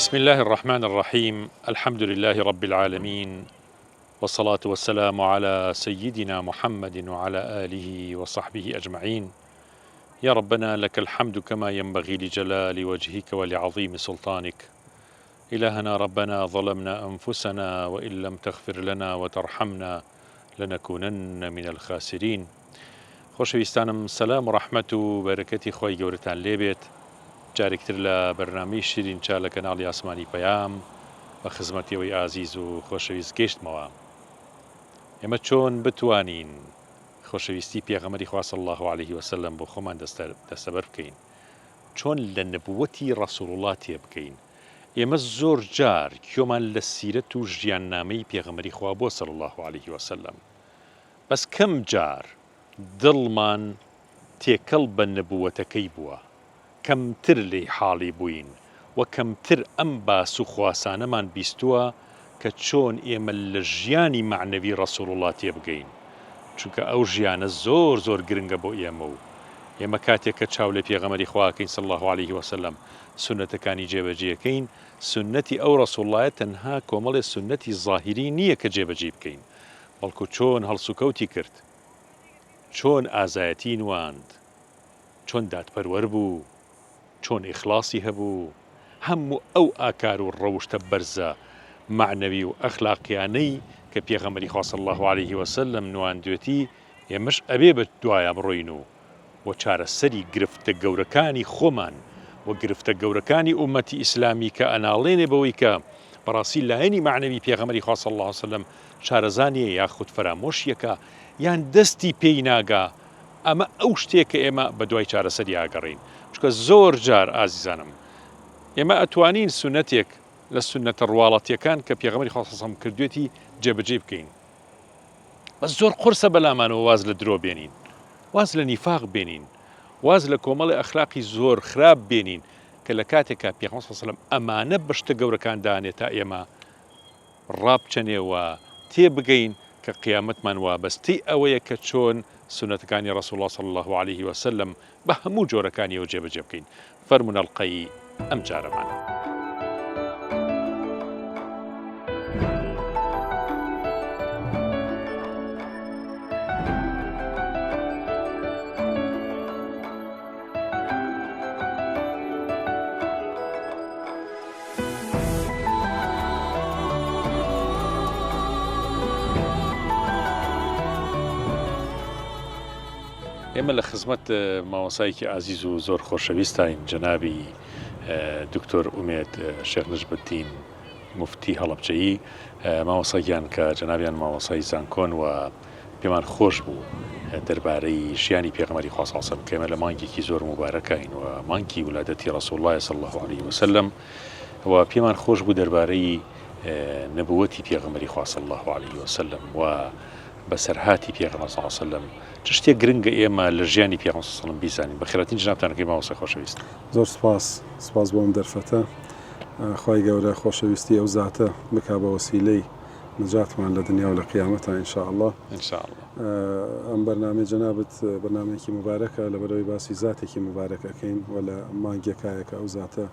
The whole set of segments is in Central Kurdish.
بسم اللە الرحمن الرحیم الحمد للە رب العالمین والصلاة والسلام علی سیدنا محمد وعلی آله وصحبه اجمعین یا ربنا لک الحمد کما ینبغی لجلال وجهک ولعظیم سلطانک الهنا ربنا ظلمنا انفسنا وان لم تغفر لنا وترحمنا لنکونن من الخاسرین خۆشەویستانم سەلام و ڕەحمەت و بەرەکەتی خوای گەورەتان لێبێت جارێکتر لە بەرنامەی شیرین چا لە کەناڵی ئاسمانی پەیام بە خزمەتی ئەوەی ئازیز و خۆشەویست گەیشتمەوە ئێمە چۆن بتوانین خۆشەویستی پێغەمبەری خوا صلی اللە علیه وسلم بۆ خۆمان دەستەبەر بکەین چۆن لە نبوەتی ڕسول اللە تێبگەین ئێمە زۆر جار گوێمان لە سیرەت و ژیاننامەی پێغەمبەری خوا بووە صلی اللە علیه وسلم بەس کەم جار دڵمان تێکەڵ بە نبوەتەکەی بووە، کەمتر لێی حاڵی بووین و کەمتر ئەم باس و خواسانەمان بیستووە کە چۆن ئێمە لە ژیانی مەعنەوی ڕەسوڵ اللە تێبگەین چونکە ئەو ژیانە زۆر زۆر گرنگە بۆ ئێمە و ئێمە کاتێک کە چاو لە پێغەمبەری خوا ئەکەین صلی اللە علیه وسلم سوننەتەکانی جێبەجێکەین سوننەتی ئەو ڕەسوڵ اللە تەنها کۆمەڵێ سوننەتی زاهیری نییە کە جێبەجێی بکەین بەڵکو چۆن هەڵسوکەوتی کرد، چۆن ئازایەتی نواند، چۆن دادپەروەر بوو، چۆن ئیخلاسی هەبوو، هەموو ئەو ئاکار و ڕەوشتە بەرزە مەعنەوی و ئەخلاقیانەی کە پێغەمبەری خوا صلی اللە علیه وسلم نواندوێتی، ئێمەش ئەبێ بە دوایا بڕۆین و و چارەسەری گرفتە گەورەکانی خۆمان و گرفتە گەورەکانی ئوممەتی ئیسلامی کە ئەناڵێنێ بەوەی کە بەڕاستی لایەنی مەعنەوی پێغەمبەری خوا صلی اللە علیە وسلم شارەزا نیە یاخود فەرامۆشیەکا یان دەستی پێی ناگا ئەمە ئەو شتەیە کە ئێمە بەدوای چارەسەری ئاگەڕێین چونکە زۆر جار ئازیزانم ئێمە ئەتوانین سونەتێک لە سونەتە ڕواڵەتیەکان کە پێغەمبەری خوا صلی اللە علیە وسلم کردوێتی جێبەجێی بکەین بەس زۆر قورسە بەلامانەوە واز لە درۆ بێنین واز لە نیفاق بێنین واز لە کۆمەڵی ئەخلاقی زۆر خراپ بێنین کە لە کاتێکا پێغەمبەر صلی اللە علیه وسلم ئەمانە بە شتە گەورەکان دانێ تا ئێمە ڕابچەنێ و تێبگەین کە قیامەتمان وابەستەی ئەوەیە کە چۆن سوننەتەکانی ڕەسوڵ اللە صلی اللە علیه وسلم بە هەموو جۆرەکانیەوە جێبەجێ بکەین. فەرموون ئەڵقەی ئەم جارەمان. ئێمە لە خزمەت مامۆسایەکی ئازیز و زۆر خۆشەویستین جەنابی دکتۆر ئومێد شێخ نەجمەدین موفتی هەڵەبجەیی مامۆستا گیان کە جەنابیان مامۆسای زانکۆن و پێمان خۆش بوو دەربارەی ژیانی پێغەمبەری خوا صلی الله کە ئێمە لە مانگێکی زۆر موبارەکاین و مانگی ولادەتی ڕسول الله صلی الله علیه وسلم و پێمان خۆش بوو دەربارەی نبوەتی پێغەمبەری خوا صلی الله علیه وسلم و بەسەرهاتی پێغەمبەر صلی الله علیه وسلم چ شتێک گرنگە ئێمە لە ژیانی پێغەمبەر صلی الله علیه وسلم بیزانین بەخێرهاتنی جەنابتان ئەکەین مامۆستای خۆشەویست. زۆر سوپاس سوپاس بۆ ئەم دەرفەتە خوای گەورە خۆشەویستی ئەو زاتە بکا بە وەسیلەی نەجاتمان لە دنیا و لە قیامەتا ان شاء اللە. ان شاء اللە. ئەم بەرنامەی جەنابت بەرنامەیەکی موبارەکە لەبەرئەوەی باسی زاتێکی موبارەک ئەکەین و لە مانگێکایە کە ئەو زاتە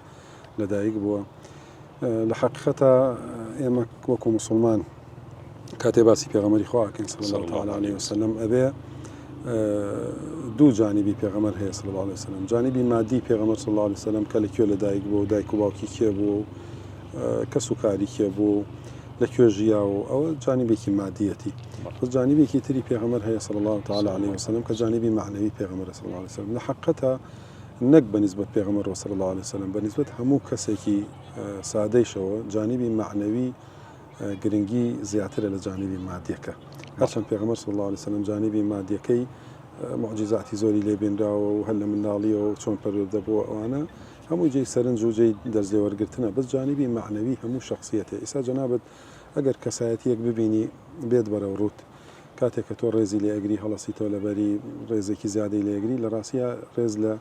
لەدایک بووە لە حەقیقەتا ئێمە وەکو موسڵمان کاتێ باسی پێغەمبەری خوا ئەکەین صلی الله تعالی علیه وسلم ئەبێ دوو جانبی پێغەمبەر هەیە صلی الله علیه وسلم جانبی مادی پێغەمبەر صلی الله علیه وسلم کە لە کوێ لەدایک بووە و دایک و باوکی کێ بووە و کەس و کاری کێ بوو و لە کوێ ژیاوە و ئەوە جانبێکی مادیەتی بەس جانبێکی تری پێغەمبەر هەیە صلی الله تعالی علیه وسلم کە جانبی معنەوی پێغەمبەر صلی الله علیه وسلم لە حقیقەتا نەک بە نیسبەت پێغەمبەرەوە صلی اللە علیە وسلم بە نیسبەت هەموو کەسێکی سادەیشەوە جانبی مەعنەوی گرنگی زیاترە لە جانبی مادیەکە هەرچەند پێغەمبەر صلی اللە علیە وسلم جانبی مادیەکەی معجزاتی زۆری لێ بینراوە و هەر لە منداڵیەوە چۆن پەروەردە بووە ئەوانە هەموو جێی سەرنج و جێی دەست لێوەرگرتنە بەس جانبی مەعنەوی هەموو شخصیەتێ ئیسا جەنابت ئەگەر کەسایەتیەک ببینی بێت بەرەو ڕووت کاتێک کە تۆ ڕێزی لێ ئەگری هەڵەسیتەوە لەبەری ڕێزێکی زیادەی لێ ئەگری لە ڕاستیا ڕێز لە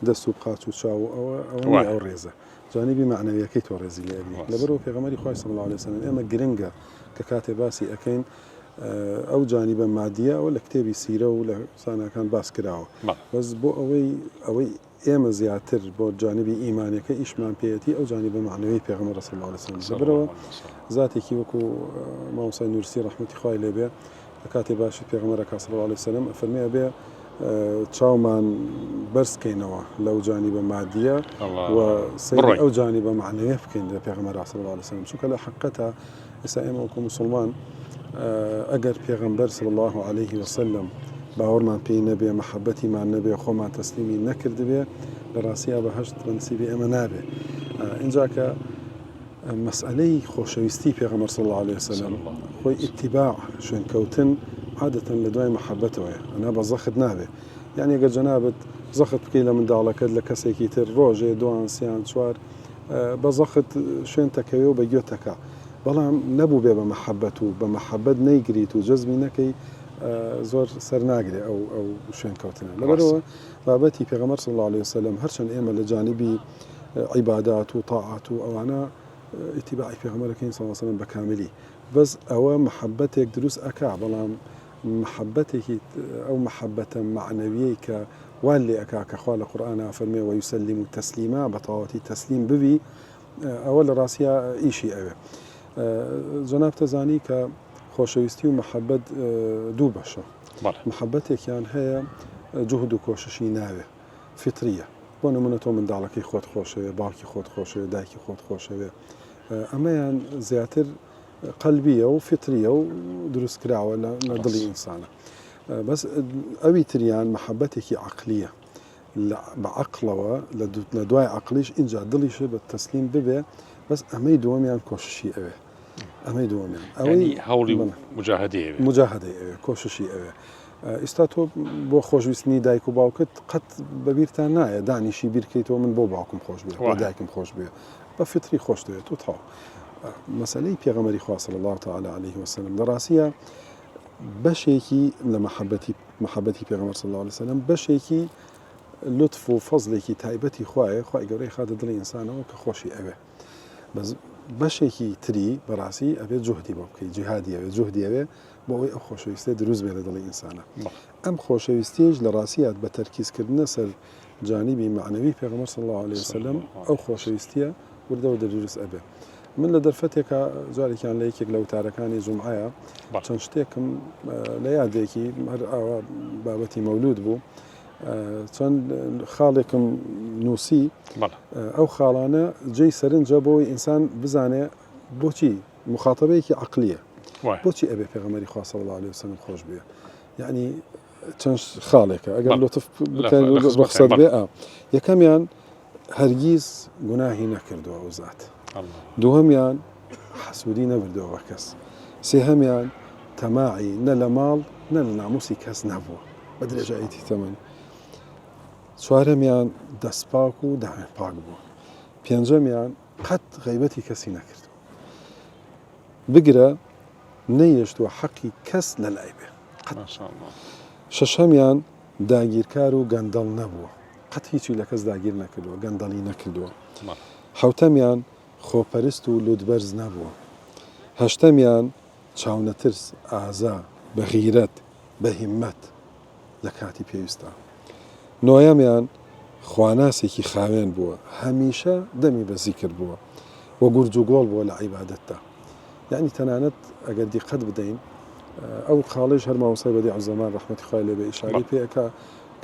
دەست و قاچ و چاو و ئەوە ئەوە نیە ئەو ڕێزە جانبی مەعنەویەکەی تۆ ڕێزی لێ ئەگری لەبەرئەوە پێغەمبەری خوای صلی اللە علیە وسلم ئێمە گرنگە کە کاتێ باسی ئەکەین ئەو جانیبە مادیە ئەوە لە کتێبی سیرە و لە زاناکان باس کراوە بەس بۆ ئەوەی ئەوەی. ئێمە زیاتر بۆ جانبی ئیمانەکە ئیشمان پێیەتی ئەو جانبە مەعنەوی پێغەمبەر صلی اللە علیه وسلم لەبەرەوە زاتێکی وەکو مامۆستای نورسی ڕەحمەتی خوای لێبێ لە کاتێ باشی پێغەمبەرەکە صلی اللە علیه وسلم ئەفەرمێ ئەبێ چاومان بەرز کەینەوە لەو جانیبە مادیە و سەیری ئەو جانیبە مەعنەویە بکەین لە پێغەمبەر صلی اللە علیه وسلم چونکە لە حەقیقەتا ئێستا ئێمە وەکو موسڵمان ئەگەر پێغەمبەر صلی اللە علیه وسلم باوەڕمان پێی نەبێ مەحەبەتیمان نەبێ خۆمان تەسلیمی نەکردبێ لە ڕاستیا بەهەشت بە نسیبی ئێمە نابێ ئینجا کە مەسئەلەی خۆشەویستی پێغەمبەر صلی اللە علیە وسلم خۆی ئیتیباع شوێنکەوتن عادەتەن لە دوای مەحەبەتەوەیە ئەنا بە زەخت نابێ یعنی ئەگەر جەنابت زەخت بکەی لە منداڵەکەت لە کەسێکی تر ڕۆژێ دوان سیان چوار بە زەخت شوێن تەکەوێ و بە گوێ تەکا بەڵام نەبوو بێ بە مەحەبەت و بە مەحەبەت نەیگریت و جەزمی نەکەی زۆر سەر ناگرێ ئەو ئەو شوێنکەوتنە لەبەرەوە بابەتی پێغەمبەر صلی اللە علیه وسلم هەرچەند ئێمە لە جانبی عیبادات و تاعات و ئەوانە ئیتیباعی پێغەمبەر ئەکەین صلی اللە علیه وسلم بە کاملی بەس ئەوە مەحەبەتێک دروست ئەکا بەڵام مەحەبەتێکی ئەو مەحەبەتە مەعنەویەی کە وات لێ ئەکا کە خوا لە قورئانا ئەفەرموێ ویسلم تسلیما بە تەواوەتی تەسلیم ببی ئەوە لە ڕاستیا ئیشی ئەوێ جەنابتە زانی کە خۆشەویستی و مەحەبەت دوو بەشە مەحەبەتێکیان هەیە جوهد و کۆششی ناوێ فیتریە بۆ نمونە تۆ منداڵەکەی خۆت خۆشەوێ باوکی خۆت خۆشەوێ دایکی خۆت خۆشەوێ ئەمەیان زیاتر قەلبیە و فیتریە و دروست کراوە لە دڵی ئینسانە بەس ئەوی تریان مەحەبەتێکی عەقلیە بە عەقڵەوە لە دوای عەقلیش ئینجا دڵیشە بە تەسلیم ببێ بەس ئەمەی دووەمیان کۆششی ئەوێ ئەمەی دووەمیان ئەوەی هەوڵی مجاهدەی ئەوێ مجاهدەی ئەوێ کۆششی ئەوێ ئیستا تۆ بۆ خۆشویستنی دایک و باوکت قەت بەبیرتان نایە دانیشی بیرکەیتەوە من بۆ باوکم خۆش بێ بۆ دایکم خۆش بێ بە فیتری خۆش دەوێت و تەواو مەسەلەی پێغەمبەری خوا صلی الله تعالی علیه وسلم لە ڕاستیە بەشێکی لە مەحەبەتی مەحەبەتی پێغەمبەر صلی الله علیه وسلم بەشێکی لطف و فەزلێکی تایبەتی خوایە خوای گەورەی خاتە دڵی ئینسانەوە کە خۆشی ئەوێ بەس بەشێکی تری بەڕاستی ئەبێ جوهدی بۆ بکەی جیهادی ئەوێ جوهدی ئەوێ بۆ ئەوەی ئەو خۆشەویستیە دروست بێ لە دڵی ئینسانە ئەم خۆشەویستیش لە ڕاستیات بە تەرکیزکردنە سەر جانیبی مەعنەوی پێغەمبەر صلی اللە علیە وسلم ئەو خۆشەویستیە وردە وردە دروست ئەبێ من لە دەرفەتێکا جارێکیان لە یەکێک لە وتارەکانی جومعەیە چەند شتێکم لە یادێکی هەر ئاوا بابەتی مەولود بوو چەند خاڵێکم نووسی ئەو خاڵانە جێی سەرنجە بۆی ئینسان بزانێ بۆچی مخاتەبەیەکی عقلیە بۆچی ئەبێ پێغەمبەری خوا صلی الله علیه وسلم خۆش بوێ یعنی چەند خاڵێکە ئەگەر لوتف بکەن ڕوخسەت بێ یەکەمیان هەرگیز گوناهی نەکردووە ئەو زات دووهەمیان حەسوودی نەبردەوە بە کەس سێهەمیان تەماعی نە لە ماڵ نە لە ناموسی کەس نەبووە بە درێژایەتی تەمەن چوارەمیان دەستپاک و داوێن پاک بووە پێنجەمیان قەت غیبەتی کەسی نەکردووە بگرە نەیەشتووە حەقی کەس لە لای بێ قەت. شەشەمیان داگیرکار و گەندەڵ نەبووە قەت هیچی لە کەس داگیر نەکردووە گەندەڵی نەکردووە. حەوتەمیان خۆپەرست و لوتبەرز نەبووە. هەشتەمیان چاونەترس، ئازا، بە غیرەت، بە هیممەت لە کاتی پێویستا. نۆیەمیان خواناسێکی خاوێن بووە، هەمیشە دەمی بە زیکر بووە و گورج و گۆڵ بووە لە عیبادەتدا. یەعنی تەنانەت ئەگەر دیقەت بدەین ئەو خاڵەیش هەر مامۆستای بەدیع الزەمان ڕەحمەتی خوای لێ بێ ئیشارەی پێ ئەکا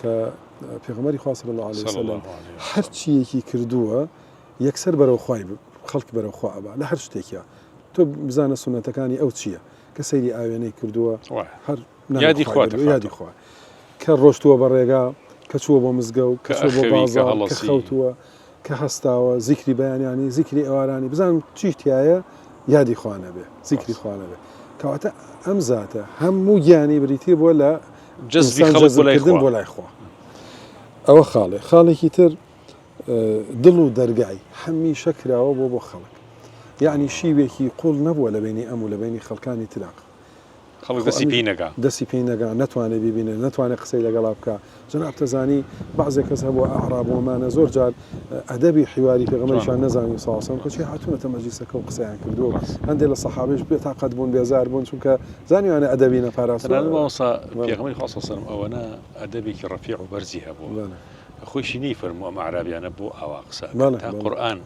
کە پێغەمبەری خوا صلی اللە علیه وسلم هەر چییەکی کردووە یەکسەر بەرەو خوای خەڵک بەرەو خوا ئەبا لە هەر شتێکیا تۆ بزانە سوننەتەکانی ئەو چییە کە سەیری ئاوێنەی کردووە هەر یادی خوا یادی خوا کە ڕۆشتووە بە ڕێگا کە چووە بۆ مزگەوت کە چووە بۆ بازاڕ کە خەوتووە کە هەستاوە زیکری بەیانیانی زیکری ئێوارانی بزانم چی تایە یادی خوا نەبێ زیکری خوا نەبێ کەواتە ئەم زاتە هەموو گیانی بریتی بووە لە جەزبی خەڵک بۆ لای خوا بۆ لای خوا ئەوە خاڵێ خاڵێکی تر دڵ و دەرگای هەمیشە کراوە بۆ بۆ خەڵک یعنی شیوێکی قوڵ نەبووە لە بینی ئەم و لە بینی خەڵکانی تراق خەڵک دەستی پێی نەگا. دەستی پێی نەگا، نەتوانێ بیبینێ، نەتوانێ قسەی لەگەڵا بکا. جەنابت ئەزانی بەعزێ کەس هەبووە ئەعراب و ئەمانە زۆر جار ئەدەبی حیواری پێغەمبەریشیان نەزانی صلی اللە علیە وسلم کەچی هاتوونەتە مەجلیسەکە و قسەیان کردووە و هەندێ لە سەحابەیش بێتاقەت بوون بێزار بوون چونکە زانیویانە ئەدەبی نەپاراستووە. تەنانەت مامۆستا پێغەمبەری خوا صلی اللە علیە وسلم ئەوەنە ئەدەبێکی ڕەفیع و بەرزی هەبووە. خۆیشی نەیفەرموو ئەم ئەعرابیانە بۆ ئاوا قسە ئەکەن تا قورئان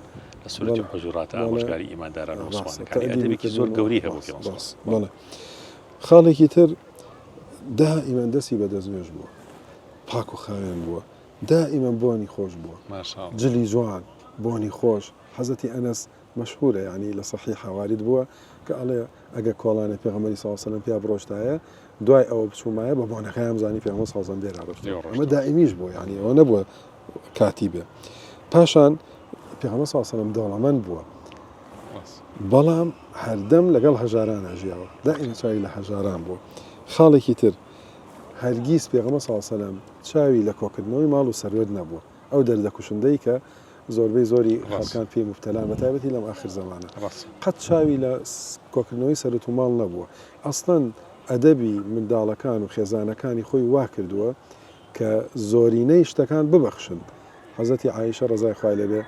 لە سورەتی حوجورات ئامۆژگاری ئیمانداران و موسڵمانەکانی ئەدەبێکی زۆر گەورەی هەبوو پێغەمبەر صلی اللە علیه خاڵێکی تر دائیمەن دەستی بە دەستنوێژ بووە پاک و خاوێن بووە دائیمەن بۆنی خۆش بووە جلی جوان بۆنی خۆش حەزەتی ئەنەس مەشهورە یانی لە سەحیحا وارید بووە کە ئەڵێ ئەگەر کۆڵانێ پێغەمبەری صلی اللە علیە وسلم پیا بڕۆشتایە دوای ئەوە بچوومایە بە بۆنەکەیان زانی پێغەمبەر صلی اللە علیە وسلم لێرا ڕۆشتووە ئەمە دائیمیش بووە یانی ئەوە نەبووە کاتی بێ پاشان پێغەمبەر صلی اللە علیە وسلم دەوڵەمەند بووە بەڵام هەردەم لەگەڵ هەژاران ژیاوە دائیمە چاوی لە هەژاران بووە خاڵێکی تر هەرگیز پێغەمبەر صلی اللە علیه وسلم چاوی لە کۆکردنەوەی ماڵ و سەروەت نەبووە ئەو دەردە کوشندەی کە زۆربەی زۆری خەڵکان پێی موبتەلان بە تایبەتی لەم ئاخر زەمانە قەت چاوی لە کۆکردنەوەی سەرت و ماڵ نەبووە ئەسڵەن ئەدەبی منداڵەکان و خێزانەکانی خۆی وا کردووە کە زۆرینەی شتەکان ببەخشن حەزەتی عایشە ڕەزای خوای لێبێ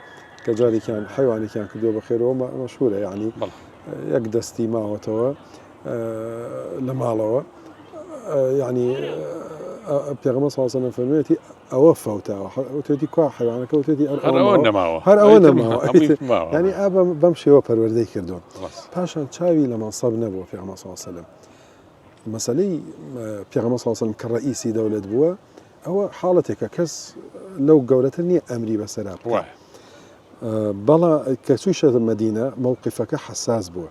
کە جارێکیان حەیوانێکیان کردووە بە خێرەوە مەشهورە یعنی یەک دەستی ماوەتەوە لە ماڵەوە یعنی پێغەمبەر صلی الله علیه و سلم فەرموویەتی ئەوە فەوتاوە وتێتی کوا حیوانەکە وتێتی هەر ئەوە نەماوە هەر ئەوە نەماوە یعنی ئا بەم شێوە پەروەردەی کردوون پاشان چاوی لە مەنسەب نەبووە پێغەمبەر صلی الله علیه و سلم مەسەلەی پێغەمبەر صلی الله علیه و سلم کە ڕئیسی دەولەت بووە ئەوە حاڵەتێکە کەس لەو گەورەتر نییە ئەمری بەسەرا بکات بەڵا کە چوویشە مەدینە مەوقفەکە حەساس بووە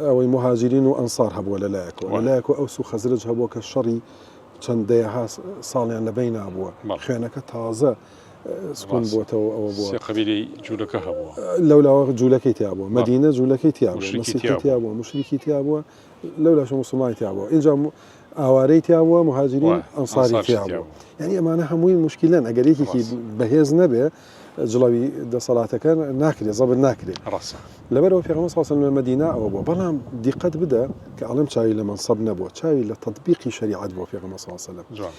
ئەوەی مهاجرین و ئەنسار هەبووە لە لایەکەوە لە لایەکەوە ئەوس و خەزرەج هەبووە کە شەڕی چەند دەیەها ساڵیان لە بەینا بووە خوێنەکە تازە سکون بۆتەوە ئەوە بووە سێ قەبیلەی جوولەکە هەبووە لەولاوە جوولەکەی تیا بووە مەدینە جوولەکەی تیا بووە مەسیحی تیا بووە مشریکی تیا بووە لەولاش موسڵمانی تیا بووە ئینجا ئاوارەی تیا بووە مهاجرین ئەنساری تیا بووە یعنی ئەمانە هەمووی مشکلەن ئەگەر یەکێکی بەهێز نەبێ جڵەوی دەسەڵاتەکە ناکرێ زەبت ناکرێ ڕاستە لەبەرەوە پێغەمبەر صلی الله علیه و سلم لە مەدینە ئەوە بووە بەڵام دیقەت بدە کە ئەڵێم چاوی لە مەنسەب نەبووە چاوی لە تەطبیقی شەریعەت بووە پێغەمبەر صلی الله علیه و سلم جوان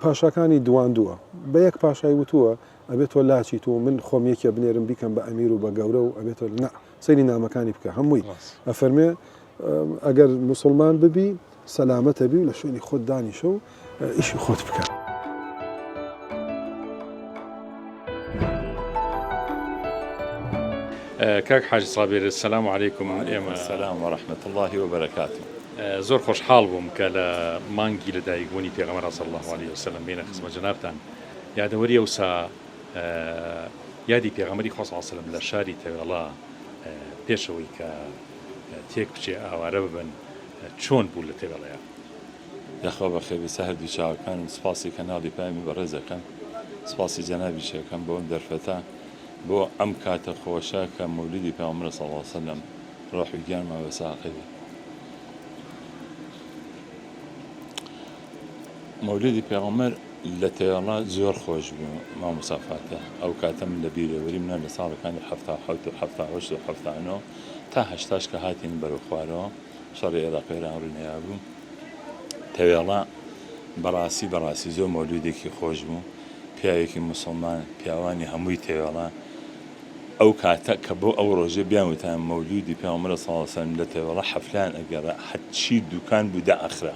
پاشاکانی دواندووە بە یەک پاشای وتووە ئەبێت تۆ لاچیت و من خۆم یەکێ بنێرم بیکەم بە ئەمیر و بە گەورە و ئەبێت تۆ نا سەیری نامەکانی بکە هەمووی ئەفەرمێ ئەگەر موسڵمان ببی سەلامەتە بی و لە شوێنی خۆت دانیشە و ئیشی خۆت بکە. کاک حاجی سابیر سلام علیکم ئێمە سلام و رحمة اللە و بەرەکاته. زۆر خۆشحاڵ بووم کە لە مانگی لەدایکبوونی پێغەمبەر صلی اللە علیه وسلم بێینە خزمەت جەنابتان یادەوەری ئەوسا یادی پێغەمبەری خوا صلی اللە علیه وسلم لە شاری تەوێڵە پێش ئەوەی کە تێک بچێ ئاوارە ببن چۆن بوو لە تەوێڵەیا؟ یاخوا بەخێر بێی سەر هەردوو چاوەکانم سوپاسی کەناڵی پەیامی بەڕێز ئەکەم سوپاسی جەنابیش ئەکەم بۆ ئەم دەرفەتە بۆ ئەم کاتە خۆشە کە مەولیدی پێغەمبەر صلی اللە علیە وسلم ڕۆح و گیانمان بە ساقی بێ مەولیدی پێغەمبەر لە تەوێڵە زۆر خۆش بوو مامۆستا فاتح ئەو کاتە من لە بیرەوەریم نا لە ساڵەکانی 77 و 78 و 79 تا هەشتاش کە هاتین بەرەو خوارەوە شەڕی ئێراق ئێران ڕووی نەیابوو تەوێڵە بەڕاستی بەڕاستی زۆر مەولودێکی خۆش بوو پیاوێکی موسڵمان پیاوانی هەمووی تەوێڵە ئەو کاتە کە بۆ ئەو ڕۆژە بیان وتان مەولودی پێغەمبەر صلی اللە علیە وسلم لە تەوێڵە حەفلەیان ئەگێڕا هەرچی دوکان بوو دائەخرا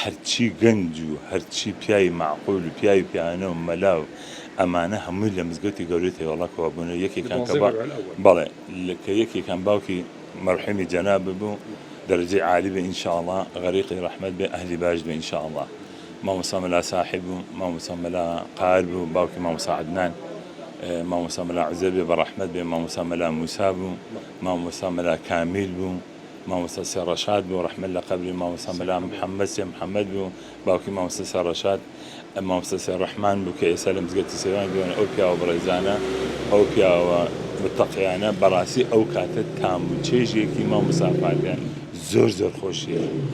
هەرچی گەنج و هەرچی پیاوی مەعقول و پیاوی پیانە و مەلا و ئەمانە هەمووی لە مزگەوتی گەورەی تەوێڵە کۆبوونەوە یەکێکان کە با بەڵێ کە یەکێکان باوکی مەرحومی جەنابت بوو دەرەجەی عالی بێ ان شاء اللە غەریقی ڕەحمەت بێ ئەهلی باشت بێ ان شاء اللە مامۆستا مەلا ساحب بوو مامۆستا مەلا قار بوو باوکی مامۆستا عەدنان مامۆستا مەلا عوزێر بێ بەڕەحمەت بێ مامۆستا مەلا موسا بوو مامۆستا مەلا کامیل بوو مامۆستا سێ ڕەشاد بوو ڕەحمەت لە قەبری مامۆستا مەلا محەممەد سێ محەممەد بوو باوکی مامۆستا سێ ڕەشاد مامۆستا سەید ڕەحمان بوو کە ئێستا لە مزگەوتی سەیوان گەیۆن ئەو پیاوە بەڕێزانە ئەو پیاوە متەقیانە بەڕاستی ئەو کاتە تام و چێژێکی مامۆستا فاتیح زۆر زۆر خۆشی هەبوو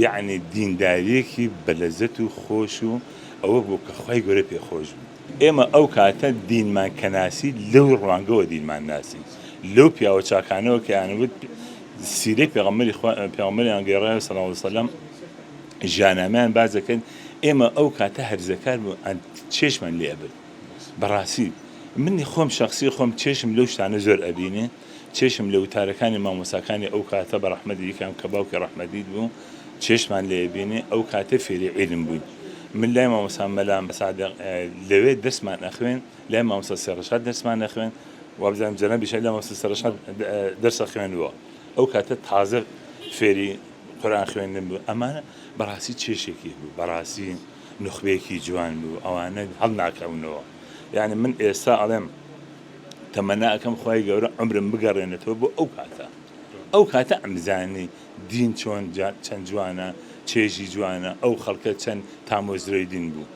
یەعنی دینداریەکی بەلەزەت و خۆش و ئەوە بوو کە خوای گەورە پێ خۆش بوو. ئێمە ئەو کاتە دینمان کە ناسی لەو ڕوانگەوە دینمان ناسی لەو پیاوە چاکانەوە کە یان وت سیرەی پێغەمبەری خوا پێغەمبەریان گێڕایەوە صلی اللە علیە وسلم ژیاننامەیان باس دەکرد ئێمە ئەو کاتە هەرزەکار بوو چێژمان لێ ئەبرد بەڕاستی من خۆم شخصی خۆم چێژم لەو شتانە زۆر ئەبینێ چێژم لە وتارەکانی مامۆساکانی ئەو کاتە بە ڕەحمەتی یەکیان کە باوکی ڕەحمەتیت بوو چێژمان لێ بینێ ئەو کاتە فێری عیلم بووین. من لای مامۆستا مەلا سادق لەوێ دەرسمان ئەخوێن لای مامۆستا سێڕەشاد دەرسمان ئەخوێن وابزانم جەنابیش لای مامۆستا سێڕەشاد دەرس ئەخوێنوە ئەو کاتە تازە فێری قورئان خوێندن بوو ئەمانە بەڕاستی چێشێکی بوو بەڕاستی نوخبەیەکی جوان بوو ئەوانە هەڵناکەونەوە یعنی من ئێستا ئەڵێم تەمەنا ئەکەم خوای گەورە عومرم بگەڕێنێتەوە بۆ ئەو کاتە ئەو کاتە ئەمزانی دین چۆن چەند جوانە چێژی جوانە ئەو خەڵکە چەند تامۆزرۆی دین بوو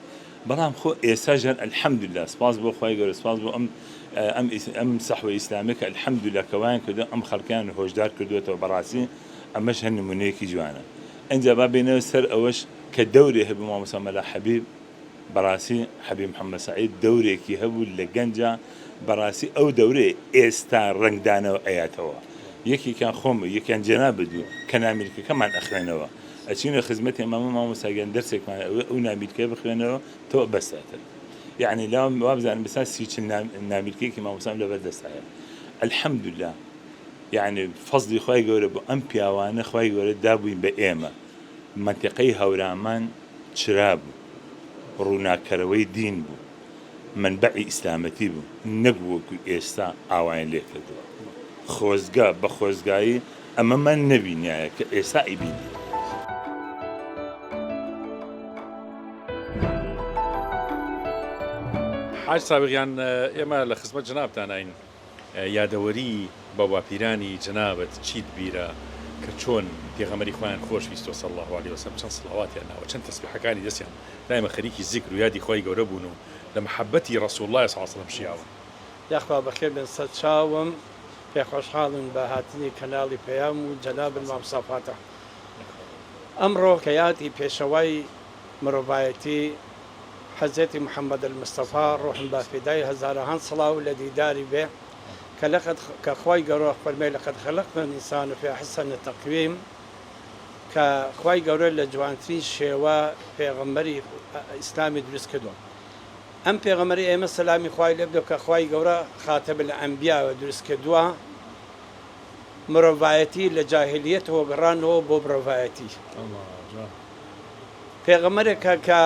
بەڵام خۆ ئێستا ژەر الحمدلله سپاس بۆ خوای گەورە سپاس بۆ ئەم ئەم ئەم سەحوە ئیسلامیە کە الحمدلله کە وایان کردو ئەم خەڵکیان هۆشدار کردوێتەوە بەڕاستی ئەمەش هەر نمونەیەکی جوانە ئینجا با بێنەوە سەر ئەوەش کە دەورێ هەبوو مامۆستا مەلا حەبیب بەڕاستی حەبیب محمد سەعید دەورێکی هەبوو لە گەنجا بەڕاستی ئەو دەورەیە ئێستا ڕەنگدانەوە ئەیاتەوە یەکێکیان خۆم و یەکیان جەنابت بوو کە نامیلکەکەمان ئەخوێنەوە ئەچینە خزمەتی مامە مامۆستا گیان دەرسێکمان ئەوێ ئەو نامیلکەیە بخوێنەوە تۆ بەسەتر یعنی لاوم وابزانم بەسا 30 نامیلکەیەکی مامۆستام لەبەر دەستایە الحمدلله یعنی فەزلی خوای گەورە بۆ ئەم پیاوانە خوای گەورە دابووین بە ئێمە مەنتیقەی هەورامان چرا بوو، ڕووناککەرەوەی دین بوو، مەنبەعی ئیسلامەتی بوو، نەک وەکو ئێستا ئاوایان لێ کردووە. خۆزگە بە خۆزگایی ئەمەمان نەبینیایە کە ئێستا ئەیبینین. حاج سابغ گیان ئێمە لە خزمەت جەنابتاناین. یادەوەری باوباپیرانی جەنابت چیت بیرە کە چۆن پێغەمبەری خوایان خۆش ویستوە صلی اللە علیە وسلم چەند صڵاواتیان ناوە چەند تەسبیحەکانی دەستیان دایمە خەریکی زیکر و یادی خوای گەورە بوون و لە مەحەبەتی رسول اللە صلی اللە علیە وسلم شیاون. یاخوا بەخێر بێن سەر چاوم پێ خۆشحاڵین بە هاتنی کەناڵی پەیام و جەنابت مامۆستا فاتح ئەمڕۆ کە یادی پێشەوای مرۆڤایەتی حەزرەتی محمد المصطفی ڕوحم با فیدای هەزارەهان سڵاو لە دیداری بێ کە لقد کە خوای گەورە فەرمێ لقد خلقنا الانسان فی احسن تقویم کە خوای گەورە لە جوانترین شێوە پێغەمبەری ئیسلامی دروست کردووە ئەم پێغەمبەری ئێمە سەلامی خوای لێ بێ کە خوای گەورە خاتم الانبیاء دروست کردووە مرۆڤایەتی لە جاهلیەتەوە گەڕانەوە بۆ مرۆڤایەتی. پێغەمبەرێکە کە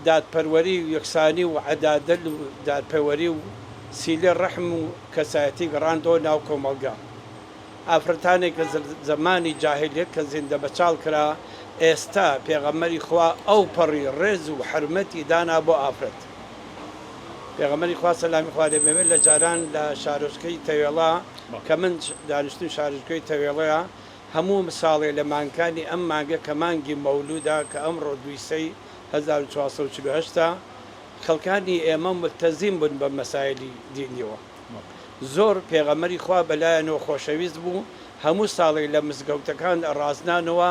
دادپەروەری و یەکسانی و عەدادەل و دادپەوەری و سیلەی ڕەحم و کەسایەتی گەڕاندەوە ناو کۆمەڵگا. ئافرەتانێک کە زەمانی جاهیلیەت کە زیندە بەچاڵ کرا، ئێستا پێغەمبەری خوا ئەوپەڕی ڕێز و حورمەتی دانا بۆ ئافرەت. پێغەمبەری خوا سەلامی خوا لێ بێ لە جاران لە شارۆچکەی تەوێڵە کە من دانیشتووی شارۆچکەی تەوێڵەیە، هەموو ساڵێ لە مانگکانی ئەم مانگە کە مانگی مەولوودە کە ئەمڕۆ دووی سەی 1448 ە، خەڵکانی ئێمە مولتەزیم بوون بە مەسایلی دینیەوە. زۆر پێغەمبەری خوا بەلایانەوە خۆشەویست بوو، هەموو ساڵێک لە مزگەوتەکان ئەڕازنانەوە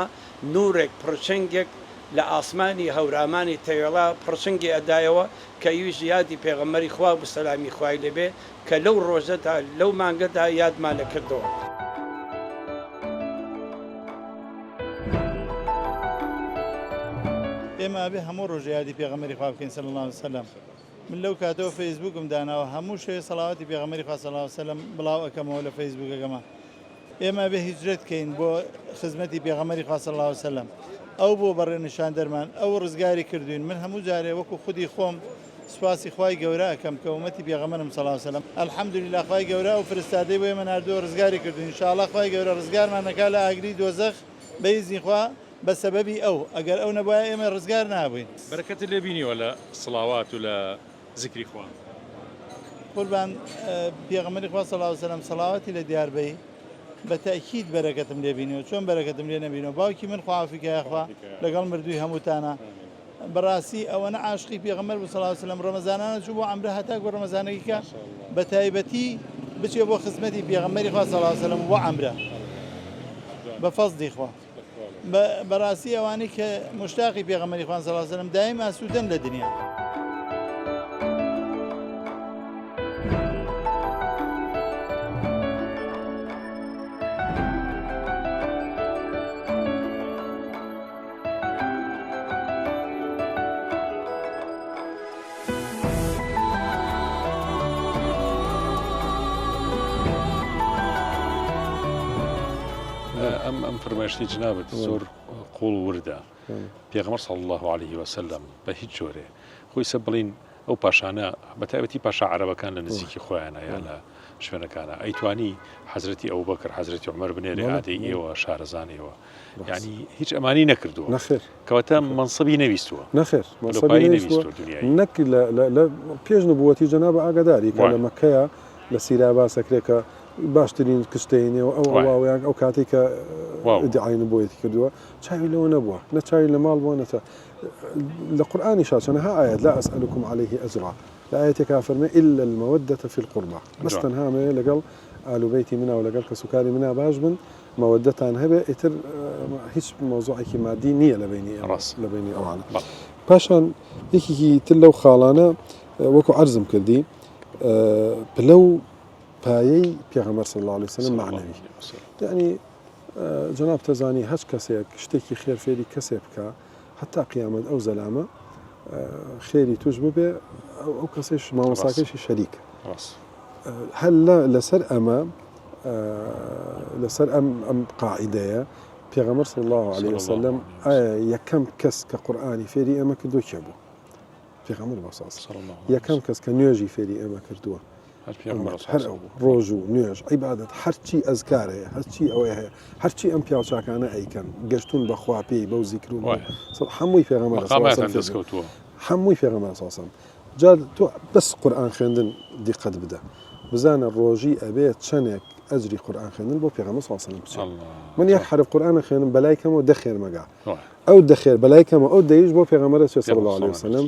نوورێک پڕچنگێک لە ئاسمانی هەورامانی تەوێڵە پڕچنگی ئەدایەوە کە ئەویش یادی پێغەمبەری خوا بوو سەلامی خوای لێ بێ کە لەو ڕۆژەدا لەو مانگەدا یادمان ئەکردەوە. ئێمە ئەبێ هەموو ڕۆژێ یادی پێغەمبەری خوا بکەین صلی اللە علیە وسلم من لەو کاتەوە فەیسبووکم داناوە هەموو شەوێ سەڵاواتی پێغەمبەری خوا صلی اللە علیە وسلم بڵاو ئەکەمەوە لە فەیسبووکەکەما ئێمە ئەبێ هیجرەت کەین بۆ خزمەتی پێغەمبەری خوا صلی اللە علیە وسلم ئەو بۆ بەڕێ نیشاندەرمان ئەو ڕزگاری کردوین من هەموو جارێ وەکو خودی خۆم سوپاسی خوای گەورە ئەکەم کە ئومەتی پێغەمبەرم صلی اللە علیە وسلم الحمدللە خوای گەورە ئەو فرستادەی بۆ ئێمە ناردووە ڕزگاری کردوین ان شاء اللە خوای گەورە ڕزگارمان ئەکا لە ئاگری دۆزەخ بە ئیزنی خوا بە سەبەبی ئەو ئەگەر ئەو نەبوایە ئێمە ڕزگار نابووین. بەرەکەتت لێ بینیوە لە سڵاوات و لە زیکری خوا. قوربان پێغەمبەری خوا صلی اللە علیە وسلم سەڵاواتی لە دیار بەی بە تەئکید بەرەکەتم لێ بینیوە چۆن بەرەکەتم لێ نەبینەوە باوکی من خوا عەفوی کە یاخوا لەگەڵ مردووی هەمووتانە بەڕاستی ئەوەنە عاشقی پێغەمبەر بوو صلی اللە علیە وسلم ڕەمەزانانە چوو بۆ عەمرە هەتاکو ڕەمەزانێکی کە بە تایبەتی بچێ بۆ خزمەتی پێغەمبەری خوا صلی اللە علیە وسلم بۆ عەمرە بە فەزلی خوا بەڕاستی ئەوانەی کە مشتاقی پێغەمبەری خوان صلی اللە علیە وسلم دایم ئاسوودەن لە دنیا. ئەم ئەم فرمایشتی جنابت زۆر قوڵ وردە. پێغەمبەر صلی اللە علیه وسلم بە هیچ جۆرێ خۆی سە بڵین ئەو پاشانە بە تایبەتی پاشا عەرەبەکان لە نزیکی خۆیانە یا لە شوێنەکانە ئەیتوانی حەزرەتی ئەبوبەکر حەزرەتی عومەر بنێرێ ئادەی ئێوە شارەزان ئێوە یعنی هیچ ئەمانی نەکردووە نەخێر کەواتە مەنسەبی نەویستووە نەخێر مەنسەبی نەویستووە نەک لە پێش نبووەتی جەناب ئاگاداری کە لە مەکەیە لە سیرا باسەکرێ کە باشترین کچتەینێ و ئەو واویان ئەو کاتێک کە ئیدعای نبووەتی کردووە چاوی لەوە نەبووە نە چاوی لە ماڵ بووە نەچە لە قورئانیشا چەنەها ئایەت لا اسئلکم علیه اجرا لە ئایەتێکا فەرمێ الا المودە فی القربی بەس تەنها ئەمەوێ لەگەڵ ئال و بەیتی منا و لەگەڵ کەسوکاری منا باش بن مەوەدەتان هەبێ ئیتر هیچ مەوزوعێکی مادی نییە لە بینی ئێمە لە بینی ئەوانە پاشان یەکێکی تر لەو خاڵانە وەکو عەرزم کردی پلە و پایەی پێغەمبەر صلی الله علیه وسلم معنوی یعنی جەنابت ئەزانی هەچ کەسێک شتێکی خێر فێری کەسێ بکا هەتا قیامەت ئەو زەلامە خێری توش ببێ ئەو کەسێش مامۆساکەشی شەریکە هەر لەسەر ئەمە لەسەر ئەم ئەم قاعدەیە پێغەمبەر صلی الله علیه وسلم ئایا یەکەم کەس کە قورئانی فێری ئێمە کردو کێ بوو پێغەمبەر بۆ یەکەم کەس کە نوێژی فێری ئێمە کردووە هەر ئەو بوو ڕۆژوو، نوێژ، عیبادەت، هەرچی ئەزکار هەیە، هەرچی ئەوەی هەیە، هەرچی ئەم پیاوچاکانە ئەیکەن، گەشتوون بە خوا پێی بەو زیکر و هەمووی پێغەمبەر صلی اللە علیه و سلم هەمووی پێغەمبەر صلی اللە علیه و سلم. جا تۆ بەس قورئان خوێندن دیقەت بدە بزانە ڕۆژی ئەبێ چەنێک ئەجری قورئان خوێندن بۆ پێغەمبەر صلی اللە علیه و سلم بچێ. من یەک حەرف قورئان ئەخوێنم بەلای کەمەوە دە خێرمەگا. ئەو دە خێر بەلای کەمەوە ئەو دەیش بۆ پێغەمبەر ئەچێ صلی اللە علیه و سلم.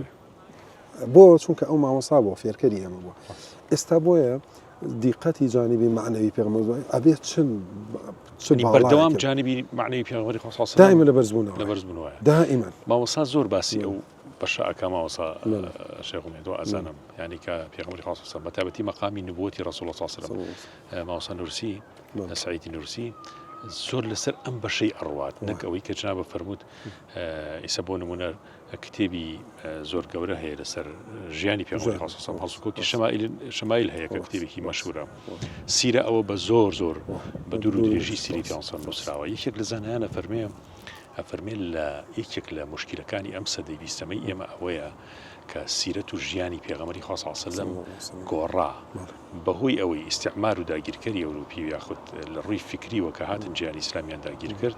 بۆ؟ چونکە ئەو مامۆستا بووە، فێرکەری ئێمە بووە. ئێستا بۆیە دیقەتی جانبی مەعنەوی پێغەمبەر ئەبێ چ چ بەردەوام جانبی مەعنەوی پێغەمبەری خوا صلی دائما لە بەرزبوونەوە لە بەرزبوونەوە دائما مامۆستا زۆر باسی ئەو بەشە ئەکا مامۆستا شێخ ئومێد و ئەزانم یعنی کە پێغەمبەری خوا صلی بە تایبەتی مەقامی نبوەتی ڕەسوڵ الله صلی الله علیه وسلم مامۆستا نورسی سعیدی نورسی زۆر لەسەر ئەم بەشەی ئەڕوات نەک ئەوەی کە جنابە فەرمووت ئیسە بۆ نمونە کتێبی زۆر گەورە هەیە لەسەر ژیانی پێغەمبەری خوا صلی اللە علیه و سلم هەڵسوکەوتی شەمائیل شەمائیل هەیە کە کتێبێکی مەشهورە سیرە ئەوە بە زۆر زۆر بە دوور و درێژی سیرەی پێغەمبەر صلی اللە نووسراوە یەکێک لە زانایان ئەفەرمێ ئەفەرمێ لە یەکێک لە مشکلەکانی ئەم سەدەی بیستەمەی ئێمە ئەوەیە کە سیرەت و ژیانی پێغەمبەری خوا صلی اللە علیه و سلم گۆڕا بەهۆی ئەوەی ئیستعمار و داگیرکەری ئەوروپی و یاخود لە ڕووی فیکریوە کە هاتن جیهانی ئیسلامیان داگیر کرد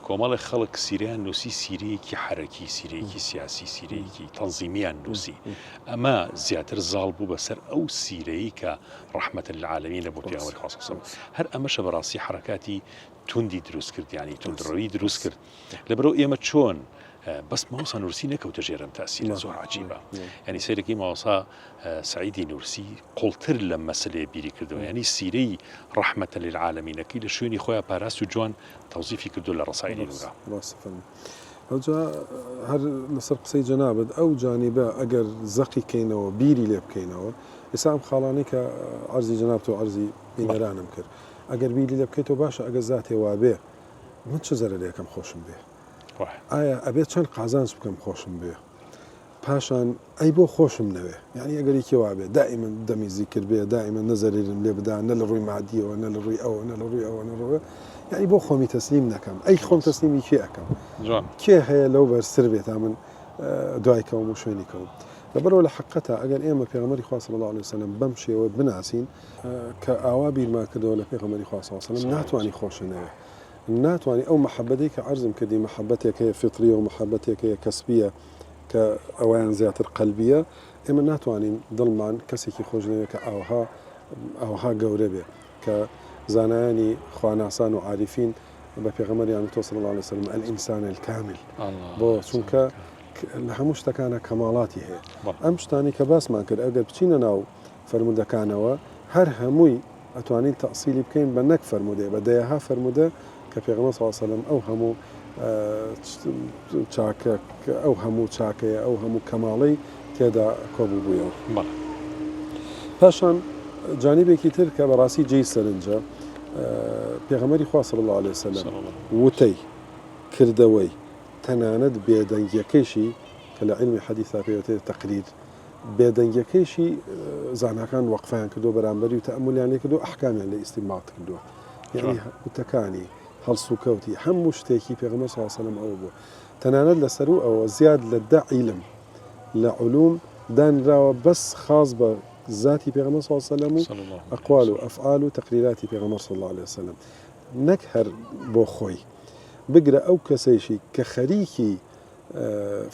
کۆمەڵێک خەڵک سیرەیان نووسی سیرەیەکی حەرەکی سیرەیەکی سیاسی سیرەیەکی تەنزیمیان نووسی ئەمە زیاتر زاڵ بوو بەسەر ئەو سیرەی کە ڕەحمەتە للعالمینە بۆ پێغەمبەری خوا صلی اللە علیه و سلم هەر ئەمەشە بەڕاستی حەرەکاتی توندی دروست کرد یانی توندڕەوی دروست کرد لەبەرئەوە ئێمە چۆن بەس مامۆستا نورسی نەکەوتە ژێر ئەم تاسیرە زۆر عجیبە ینی سەیرەکەی مامۆستا سعیدی نورسی قوڵتر لە مەسلەیە بیری کردەوە ینی سیرەی ڕەحمەتە للعالمینەکەی لە شوێنی خۆیان پاراست و جوان تەوزیفی کردو لە ڕەسائیلی نورا. ڕاستە فەرموو. ئەوجا هەر لەسەر قسەی جەنابت ئەو جانیبە ئەگەر زەقی کەینەوە بیری لێ بکەینەوە ئێستا ئەم خاڵانەی کە عەرزی جەنابت و عەرزی بینەرانم کرد ئەگەر بیری لێ بکەیتەوە باشە ئەگەر زاتێ وابێ من چ زەرەرێکم خۆشم بێ ئایا ئەبێ چەند قازانج بکەم خۆشم بێ پاشان ئەی بۆ خۆشم نەوێ یانی ئەگەر یەکێ وابێ دائیمەن دەمی زیکر بێ دائیمەن نە زەرەرم لێ بدا نە لە ڕووی مادیەوە نە لە ڕووی ئەوە نە لە ڕووی ئەوە نە ڕووی یانی بۆ خۆمی تەسلیم نەکەم ئەی خۆم تەسلیمی کێ ئەکەم کێ هەیە لەو بەرزتر بێت تا من دوای کەوم و شوێنی کەوم لەبەرەوە لە حقەتا ئەگەر ئێمە پێغەمبەری خوا صلی الله علیه وسلم بەم شێوە بناسین کە ئاوا بیرمان کردەوە لە پێغەمبەری خوا صلی الله علیه وسلم ناتوانی خۆشە نەوێ ناتوانی ئەو مەحەبەتەی کە عەرزم کردی مەحەبەتێک هەیە فیتریە و مەحەبەتێک هەیە کەسبیە کە ئەوەیان زیاتر قەلبیە ئێمە ناتوانین دڵمان کەسێکی خۆش نەوێت کە ئاوها ئاوها گەورە بێ کە زانایانی خواناسان و عاریفین بە پێغەمبەریان وتووە صلی اللە علیه وسلم الانسان الکامل بۆ چونکە لە هەموو شتەکانە کەماڵاتی هەیە ئەم شتانی کە باسمان کرد ئەگەر بچینە ناو فەرموودەکانەوە هەر هەمووی ئەتوانین تەئسیلی بکەین بە نەک فەرموودەیە بە دەیەها فەرموودە کە پێغەمبەر صلی اللە علیە وسلم ئەو هەموو چاکە ئەو هەموو چاکەیە ئەو هەموو کەماڵەی تێدا کۆبووبوویەوە. بەڵێ. پاشان جانبێکی تر کە بەڕاستی جێی سەرنجە پێغەمبەری خوا صلی اللە علیە وسلم وتەی کردەوەی تەنانەت بێدەنگیەکەیشی کە لە عیلمی حەدیثا پێی وترێت تەقریر بێدەنگیەکەیشی زاناکان وەقفیان کردووە بەرامبەری و تەئەمولیان لێ کردووە ئەحکامیان لێ ئیستینبات کردووە یعنی وتەکانی. هەڵسوکەوتی، هەموو شتێکی پێغەمبەر صلی اللە علیە وسلم ئەوە بووە. تەنانەت لە سەروو ئەوە زیاد لە دە عیلم لە علوم دانراوە بەس خاص بە زاتی پێغەمبەر صلی اللە علیە وسلم و ئەقوال و ئەفعال و تەقریراتی پێغەمبەر صلی اللە علیە وسلم نەک هەر بۆ خۆی بگرە ئەو کەسەیشی کە خەریکی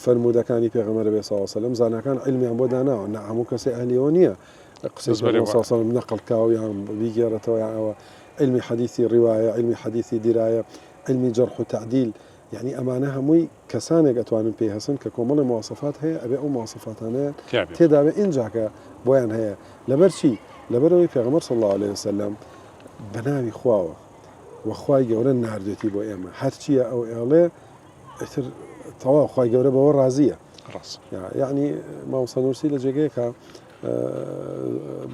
فەرموودەکانی پێغەمبەر بێ صلی اللە علیە وسلم زاناکان عیلمیان بۆ داناوە نە هەموو کەسێ ئەهلی ئەوە نییە قسەی پێغەمبەر صلی اللە علیە وسلم نەقڵ کا و یان بیگێڕێتەوە یان ئەوە عیلمی حەدیثی ڕیوایە عیلمی حەدیثی دیرایە عیلمی جەرح و تەعدیل یەعنی ئەمانە هەمووی کەسانێک ئەتوانن پێی هەسن کە کۆمەڵێ مواسەفات هەیە ئەبێ ئەو مواسەفاتانەیان تێدابێ ئینجاکە بۆیان هەیە لەبەر چی لەبەرئەوەی پێغەمبەر صلی اللە علیە وسلم بە ناوی خواوە و خوای گەورە ناردێتی بۆ ئێمە هەرچیە ئەو ئێڵێ ئیتر تەواو خوای گەورە بەوە ڕازیە ڕاست یعنی مامۆستا نورسی لە جێگەیەکە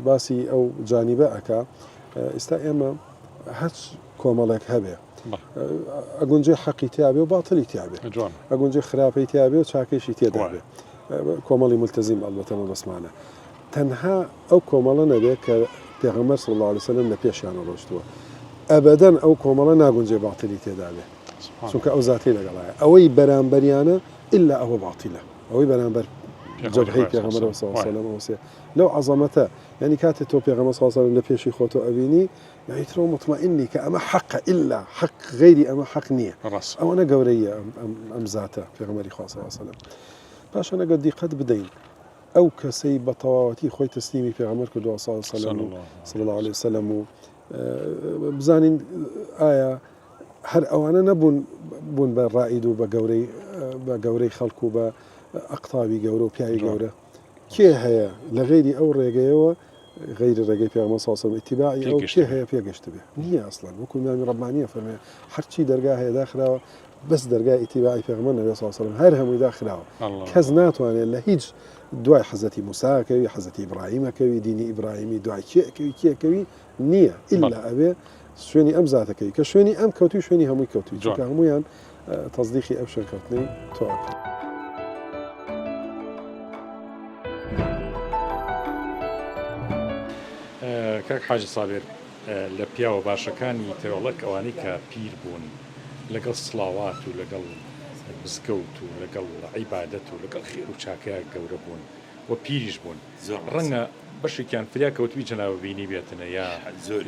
باسی ئەو جانیبە ئەکا ئێستا ئێمە هەرچ کۆمەڵێک هەبێ ئەگونجێ حەقی تیاابێ و باتڵی تیاابێ ئەگونجێ خراپەی تیاابێ و چاکەیشی تێدابێ کۆمەڵی ملتەزیم ئەڵبەتە مەبەستمانە تەنها ئەو کۆمەڵە نەبێ کە پێغەمبەر صلی اللە علیه وسلم لە پێشیانە ڕۆشتووە ئەبەدەن ئەو کۆمەڵە ناگونجێ باتڵی تێدابێ چونکە ئەو زاتی لەگەڵایە ئەوەی بەرامبەریانە ئللا ئەوە باتیلە ئەوەی بەرامبەر جەبهەی پێغەمبەر صلی اللە علیه وسلم ئەوسێ لەو عەزەمەتە یعنی کاتێ تۆ پێغەمبەر صلی اللە علیه وسلم لە پێشی خۆتۆ ئەبینی یعنی ترۆ مطمئنی کە ئەمە حەقە ئللا حەق غەیری ئەمە حەق نییە ئەوەنە گەورەیە ئەم زاتە پێغەمبەری خوا صلی اللە علیه وسلم پاشان ئەگەر دیقەت بدەین ئەو کەسەی بە تەواوەتی خۆی تەسلیمی پێغەمبەر کردووە صلی اللە علیه وسلم و صلی اللە علیه وسلم و بزانین ئایا هەر ئەوانە نەبوون بوون بە ڕائید و بە گەورەی بە گەورەی خەڵک و بە ئەقتابی گەورە و پیاوی گەورە کێ هەیە لە غەیری ئەو ڕێگەیەوە غەیری ڕێگەی پێغەمبەر صلی الله علیه و سلم ئیتیباعی ئەو کێ هەیە پێگەشتبێ نییە ئەسڵەن وەکو ئیمامی ڕەبانیە فەرمێ هەرچی دەرگا هەیە داخراوە بەس دەرگای ئیتیباعی پێغەمبەر نەبێ صلی الله علیه و سلم هەر هەمووی داخراوە کەس ناتوانێت لە هیچ دوای حەزەتی موساکەوی حەزەتی ئیبراهیمەکەوی دینی ئیبراهیمی دوای کێکەوی کێکەوی نییە ئیلا ئەبێ شوێنی ئەم زاتەکەی کە شوێنی ئەم کەوتوی شوێنی هەمووی کەوتوی چونکە هەمویان تەزدیقی ئەو شوێنکەوتنەی تۆ ئەکەن. کاک حاجی سابیر لە پیاوە باشەکانی تەوێڵک ئەوانەی کە پیر بوون لەگەڵ سڵاوات و لەگەڵ مزگەوت و لەگەڵ عیبادەت و لەگەڵ خێر و چاکەیا گەورە بوون و پیریش بوون ڕەنگە بەشێکیان فریا کەوتبی جەنابە بینیبێتنە یا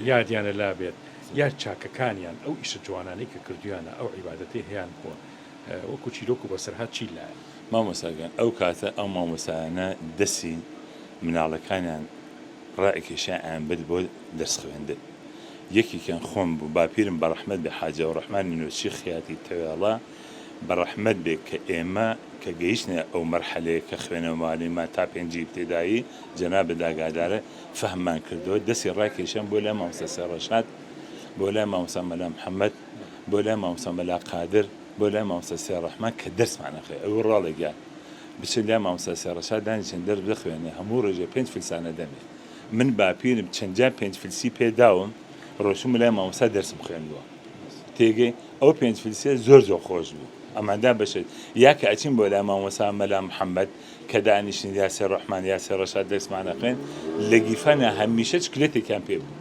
یادیانە لابێت یا چاکەکانیان ئەو ئیشە جوانانەی کە کردویانە ئەو عیبادەتەی هەیان بووە وەکو چیرۆک و بەسەرهات چی لایە؟ مامۆستا گیان ئەو کاتە ئەو مامۆستایانە دەسی مناڵەکانیان ڕائەکێشا ئەیانبرد بۆ دەرس خوێندن یەکێکیان خۆم بوو باپیرم بەڕەحمەت بێ حاجی ئەوڕەحمانی نۆچی خیاتی تەوێڵە بەڕەحمەت بێ کە ئێمە کە گەیشتنە ئەو مەرحەلەیە کە خوێنەوانیمان تا پێنجی ئیبتیدایی جەنابت ئاگادارە فەهممان کردەوە دەستی ڕاکێشام بۆ لای مامۆستا سێ ڕەشاد بۆ لای مامۆستا مەلا محەمەد بۆ لای مامۆستا مەلا قادر بۆ لای مامۆستا سێ ڕەحمان کە دەرسمان ئەخوێ ئەوی ڕاڵێ گیان بچن لای مامۆستا سێ ڕەشاد دانیشن دەرس بخوێنێ هەموو ڕۆژێ پێنج فلسانە دەمێ من باپیرم چەند جار پێنج فلسی پێ داوم ڕۆشتومە لای مامۆستا دەرسم خوێندووە تێگەی ئەو پێنج فلسیە زۆر زۆر خۆش بوو ئەماندا بەشێت یا کە ئەچین بۆ لای مامۆستا مەلا محەممەد کە دانیشتین یاسێ ڕەحمان یاسێ ڕەشاد دەرسمان ئەخوێند لە گیرفانیان هەمیشە چکلێتێکیان پێ بوو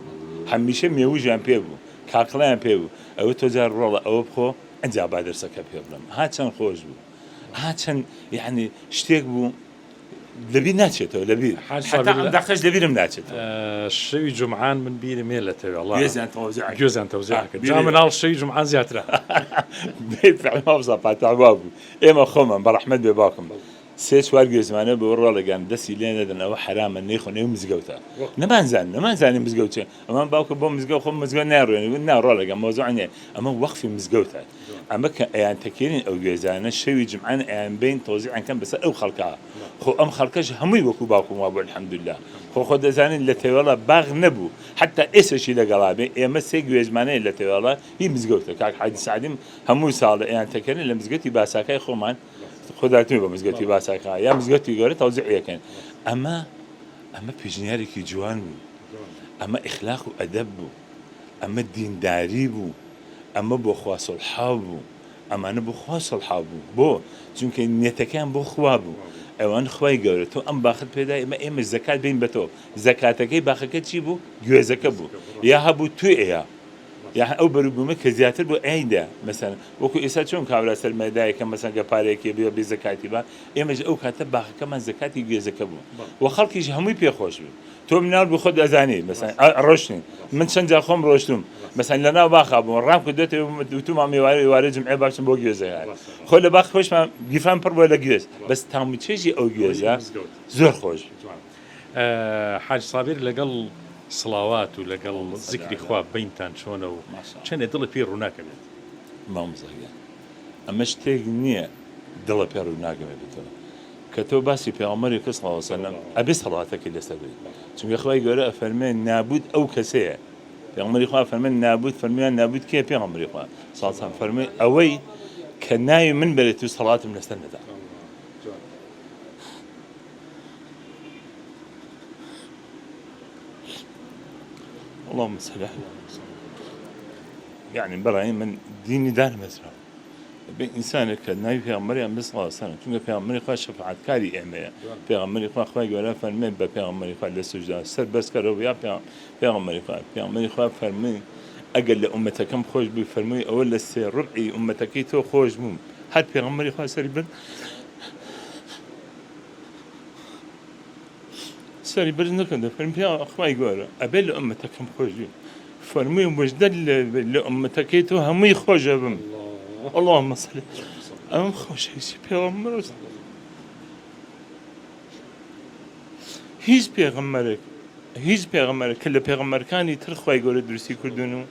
هەمیشە مێوژیان پێ بوو کاکڵیان پێ بوو ئەوە تۆ جار ڕۆڵە ئەوە بخۆ ئەنجا با دەرسەکە پێ بڵێم ها چەند خۆش بوو ها چەند یعنی شتێک بوو لەبیر ناچێتەوە لەبیر حتا ئەم دەقەش لەبیرم ناچێتەوە شەوی جومعان من بیرم هەیە لە تەوێڵا گوێزیان تەوزیع کرد. گوێزیان تەوزیع کرد جا مناڵ شەوی جومعان زیاترە بێ مامۆستا فاتح وا بوو ئێمە خۆمان بە ڕەحمەت بێ باوکم سێ چوار گوێزمانە بۆ ڕۆڵەگان دەستی لێ نەدەن ئەوە حەرامە نەیخۆن ئێوە مزگەوتە نەمانزان نەمانزانی مزگەوت چیە ئەمان باوکە بۆ مزگەوت خۆ مزگەوت ناڕوێنێ وت نا ڕۆڵەگان مەوزوع نیە ئەمە وەقفی مزگەوتە ئەمە کە ئەیان تەکێنین ئەو گوێزانە شەوی جومعان ئەیان بەین تەوزیعیان کەن بەسەر ئەو خەڵکە خۆ ئەم خەڵکەش هەمووی وەکو باوکم وابوو الحمدللە خۆ خۆ دەزانین لە تەوێڵە باغ نەبوو حەتا ئێسەشی لەگەڵا بێ ئێمە سێ گوێزمانەیە لە تەوێڵە هی مزگەوتە کاک حاجی سەعدیم هەموو ساڵێ ئەیان تەکێنن لە مزگەوتی باساکای خۆمان خۆداتوی بە مزگەوتی باساکا یا مزگەوتی گەورە تەوزیعی ئەکەن ئەمە ئەمە پێشنیارێکی جوان بوو ئەمە ئیخلاق و ئەدەب بوو ئەمە دینداری بوو ئەمە بۆ خوا سوڵحاو بوو ئەمانە بۆ خوا سوڵحاو بوو بۆ چونکە نیەتەکەیان بۆ خوا بوو ئەوان خوای گەورە تۆ ئەم باخت پێدا ئێمە ئێمە زەکات بین بە تۆ زەکاتەکەی باخەکە چی بوو گوێزەکە بوو یا هەبوو توێ ئەیا. یاخ ئەو بەروبوومە کە زیاتر بۆ ئەیدا مەسەن وەکو ئێستا چۆن کابرا سەرمایەدارێکە مەسەن گە پارەیەکی بێ بێ زەکاتی با ئێمەش ئەو کاتە باخەکەمان زەکاتی گوێزەکە بوو و خەڵکیش هەمووی پێ خۆش بوو تۆ مناڵ بوو خۆت ئەزانی مەسەن ڕۆشتین من چەند جار خۆم ڕۆشتوم مەسەن لە ناو باخا بووم ڕام کردوێتەوە وتومان مێوارە ئێوارە جمعێ باشم بۆ گوێزە خۆ لە باخ خۆشمان گیرفان پڕ بووە لە گوێز بەس تام و چێژی ئەو گوێزە زۆر خۆش حاج سابیر لەگەڵ سڵاوات و لەگەڵ زیکری خوا بەینتان چۆنە و چەنێ دڵت پێی ڕووناک ئەبێت؟ مامۆستا گیان ئەمە شتێک نییە دڵە پێ ڕووناک ئەبێتەوە کە تۆ باسی پێغەمبەری کە صلی اللە وسلم ئەبێ سەڵاتەکەی لەسەر بێت چونکە خوای گەورە ئەفەرمێ نابود ئەو کەسەیە پێغەمبەری خوا فەرمێ نابود فەرمیان نابود کێ پێغەمبەری خوا صلی اللە وسلم فەرمی ئەوەی کە ناوی من بەرێت و سەڵاتم لەسەر نەدا اللهم صل یعنی بەڕای من دینی دانەمەزراوە بێ ئینسانێک کە ناوی پێغەمبەریان بێ صلی الله علیه چونکە پێغەمبەری خوا شەفاعەتکاری ئێمەیە پێغەمبەری خوا خوای گەورە فەرمێ بە پێغەمبەری خوا لە سوجدا سەر بەرز کەرەوە یا پێغەمبەری خوا پێغەمبەری خوا فەرمی ئەگەر لە ئومەتەکەم خۆش بووی فەرمووی ئەوە لە سێ ڕوبعی ئومەتەکەی تۆ خۆش بووم هەر پێغەمبەری خوا سەری برد سەری بەرز نەکردە فەرمی پێ خوای گەورە ئەبێ لە ئومەتەکەم خۆش بی فەرمووی مژدە لە ئومەتەکەی تۆ هەمووی خۆشە بم اللهم صل ئەم خۆشەویستی پێغەمبەر هیچ پێغەمبەرێک هیچ پێغەمبەرێک کە لە پێغەمبەرەکانی تر خوای گەورە دروستی کردوون و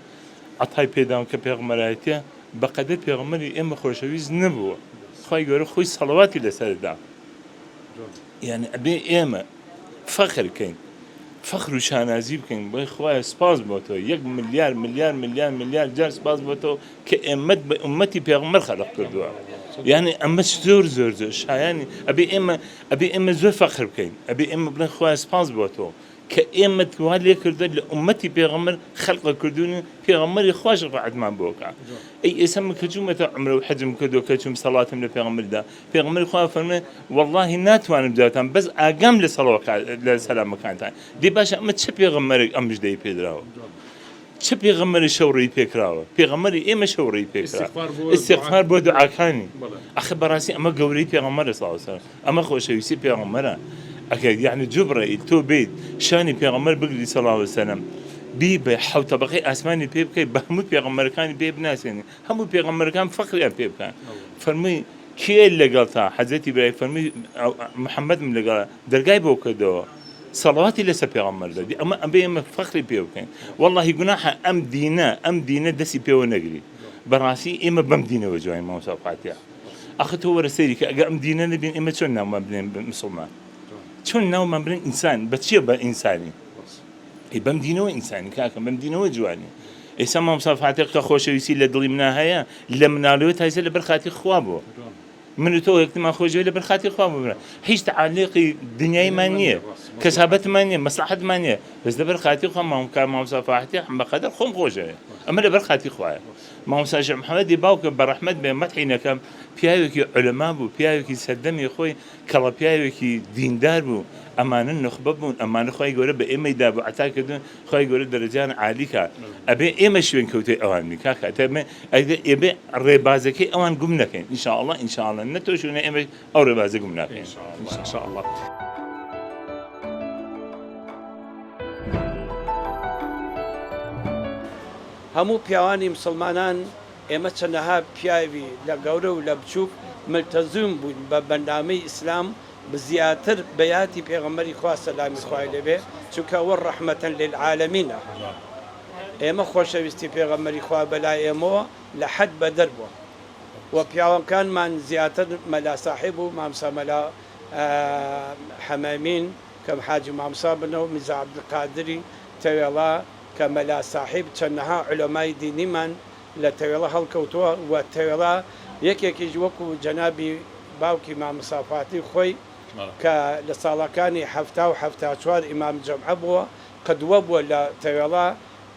عەتای پێداون کە پێغەمبەرایەتیە بەقەدەر پێغەمبەری ئێمە خۆشەویست نەبووە خوای گەورە خۆی سەڵەواتی لەسەر دا یعنی ئەبێ ئێمە فەخر کەین فەخر و شانازی بکەین بۆی خوایە سپاس بۆ تۆ یەک ملیار ملیار ملیار ملیار جار سپاس بۆ تۆ کە ئێمەت بە ئومەتی پێغەمبەر خەلق کردووە یعنی ئەمە زۆر زۆر زۆر شایانی ئەبێ ئێمە ئەبێ ئێمە زۆر فەخر بکەین ئەبێ ئێمە بڵێن خوایە سپاس بۆ تۆ کە ئێمەت وا لێ کردووە لە ئومەتی پێغەمبەر خەلق کردوون و پێغەمبەری خوا شەفاعەتمان بۆ کا ئەی ئێستا من کە چوومەتە عومرە و حەجم کردووە کە چووم سەڵاتم لە پێغەمبەر دا پێغەمبەری خوا فەرمووی وەڵڵاهی ناتوانم جوابتان بەس ئاگام لە سەڵەوەکان لە سەلامەکانتان دەی باشە ئەمە چ پێغەمبەرێک ئەم مژدەی پێدراوە چ پێغەمبەری شەوڕی پێکراوە پێغەمبەری ئێمە شەوڕی پێکرا ئیستیغفار بۆ دوعاکانی ئەخە بەڕاستی ئەمە گەورەی پێغەمبەرە صلی الله علیه وسلم ئەمە خۆشەویستی پێغەمبەرە ئەگەر یعنی جوبرەئیل تۆ بێیت شانی پێغەمبەر بگری صلی الله علیه وسلم بی بە حەوت تەبەقەی ئاسمانی پێ بکەیت بە هەموو پێغەمبەرەکانی پێ بناسێنی هەموو پێغەمبەرەکان فەخریان پێ بکەن فەرمووی کێ لەگەڵتا حەزرەتی ئیبراهیم فەرمووی محەممەدم لەگەڵە دەرگای بۆ کردەوە سەڵاتی لەسەر پێغەمبەر دەدی ئەمە ئەبێ ئێمە فەخری پێ بکەین وەڵڵاهی گوناحە ئەم دینە ئەم دینە دەستی پێوە نەگری بەڕاستی ئێمە بەم دینەوە جوانین مامۆستا فاتیح ئەخە تۆ وەرە سەیری کە ئەگەر ئەم دینە نەبین ئێمە چۆن ناومان بنێن مسوڵمان چۆن ناومان بنێن ئینسان بە چییە بە ئینسانی ئەی بەم دینەوە ئینسانی کاکە بەم دینەوە جوانی ئێستا مامۆستا فاتیح کە خۆشەویستی لە دڵی منا هەیە لە مناڵەوە تایسە لەبەر خاتی خوا بووە من و تۆ یەکترمان خۆشەوێت لەبەر خاتی خوا بوو هیچ تعالیقی دنیایمان نییە کەسابەتمان نییە مەسلحەتمان نییە بەس لەبەر خاتی خوا مامکا مامۆستا فاتیح بەقەدەر خۆم خۆشەوێت ئەمە لەبەر خاتی خوایە مامۆستا شێخ محەمەدی باوکم بە ڕەحمەت بێ مەدحی نەکەم پیاوێکی عولەما بوو پیاوێکی سەردەمی خۆی کەڵە پیاوێکی دیندار بوو ئەمانە نوخبە بوون ئەمانە خوای گەورە بە ئێمەی دابوو عەتا کردن خوای گەورە دەرەجەیان عالی کا ئەبێ ئێمە شوێن کەوتەی ئەوان بین کاکە ئەبێ ئەبێ ڕێبازەکەی ئەوان گوم نەکەین ان شاء الله ان شاء الله نە تۆش و نە ئێمەش ئەو ڕێبازە گوم ناکەین ان شاء الله. هەموو پیاوانی مسوڵمانان ئێمە چەنەها پیاوی لە گەورە و لە بچوک ملتەزم بووین بە بەرنامەی ئیسلام زیاتر بە یاتی پێغەمبەری خوا سەلامی خوای لێ بێ چونکە ئەوە ڕەحمەتەن للعالمینە ئێمە خۆشەویستی پێغەمبەری خوا بەلای ئێمەوە لە حەد بەدەر بووە و پیاوەکانمان زیاتر مەلا ساحیب و مامسا مەلا حەمەمین کە حاجی مامسا بنە و میرزا عەبدولقادری تەوێڵە کە مەلا ساحیب چەنەها عولەمای دینیمان لە تەوێڵە هەڵکەوتووە و تەوێڵە یەکێکیش وەکو جەنابی باوکی مامۆستا فاتیح خۆی کە لە ساڵەکانی 70 و 74 ئیمام جەمعە بووە قدوە بووە لە تەوێڵە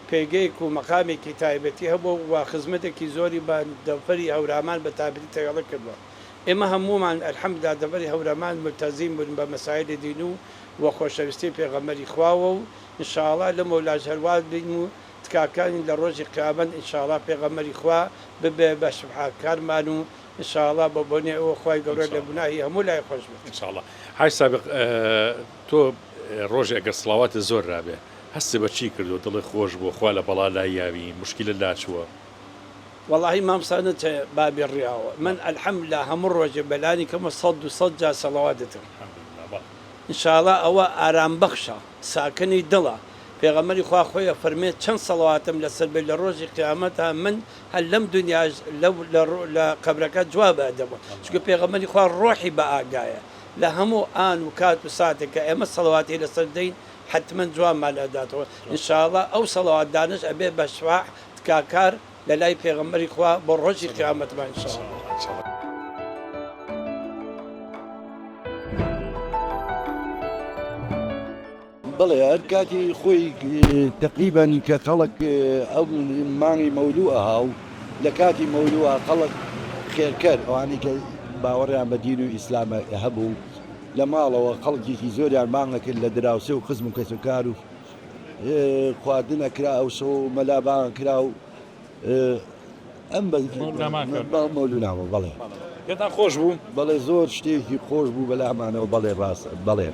پێگەیەک و مەقامێکی تایبەتی هەبووە و خزمەتێکی زۆری بە دەڤەری هەورامان بە تایبەتی تەوێڵە کردووە ئێمە هەموومان الحمدللە دەڤەری هەورامان مولتەزیم بووین بە مەسایلی دین و و خۆشەویستی پێغەمبەری خواوە و ان شاءاللە لەمەولاش هەروا بین و. تکاکەین لە ڕۆژی قیامەت ان شاء اللە پێغەمبەری خوا ببێ بە شفاکارمان و ان شاء اللە بە بۆنەی ئەوە خوای گەورە لە گوناهی هەموو لای خۆش بێت. ان شاء اللە. حاج سابق تۆ ڕۆژێ ئەگەر سڵاواتت زۆر رابێ هەستت بە چی کردوە دڵت خۆش بوە خوا لە بەڵا لای یاوی موشکیلەت لاچوە؟ وەڵاهی مامۆستا نەچە بابی ڕیاوە من الحمدللە هەموو ڕۆژێ بەلانی کەمەوە سەد دووسەد جار سەڵەوات دەکەم الحمدللە بەڵێ. ان شاء اللە ئەوە ئارام بەخشە ساکنی دڵە پێغەمبەری خوا خۆی ئەفەرموێ چەند سەڵەواتم لەسەر بێت لە ڕۆژی قیامەتا من هەر لەم دونیاش لەو لە قەبرەکە جواب ئەدەمەوە چونکە پێغەمبەری خوا ڕۆحی بە ئاگایە لە هەموو ئان و کات و ساتێک کە ئێمە سەڵەواتی لەسەر دەین حەتمەن جوابمان ئەداتەوە ان شاء اللە ئەو سەڵەوات دانەش ئەبێ بە شفاع تکاکار لە لای پێغەمبەری خوا بۆ ڕۆژی قیامەتمان ان شاء اللە. بەڵێ هەر کاتی خۆی تەقریبەن کە خەڵک ئەو مانگی مەولوو ئەها و لە کاتی مەولووە خەڵک خێرکەر ئەوانەی کە باوەڕیان بە دین و ئیسلام هەبوو لە ماڵەوە خەڵکێکی زۆریان بانگ ئەکرد لە دراوسێ و خزم و کەسوکار و خواردن ئەکرا ئەو شەو مەلا بانگ کرا و ئەم مەولونامە بەڵێ پێتان خۆش بوو؟ بەڵێ زۆر شتێکی خۆش بوو بەلامانەوە بەڵێ ڕاست بەڵێ.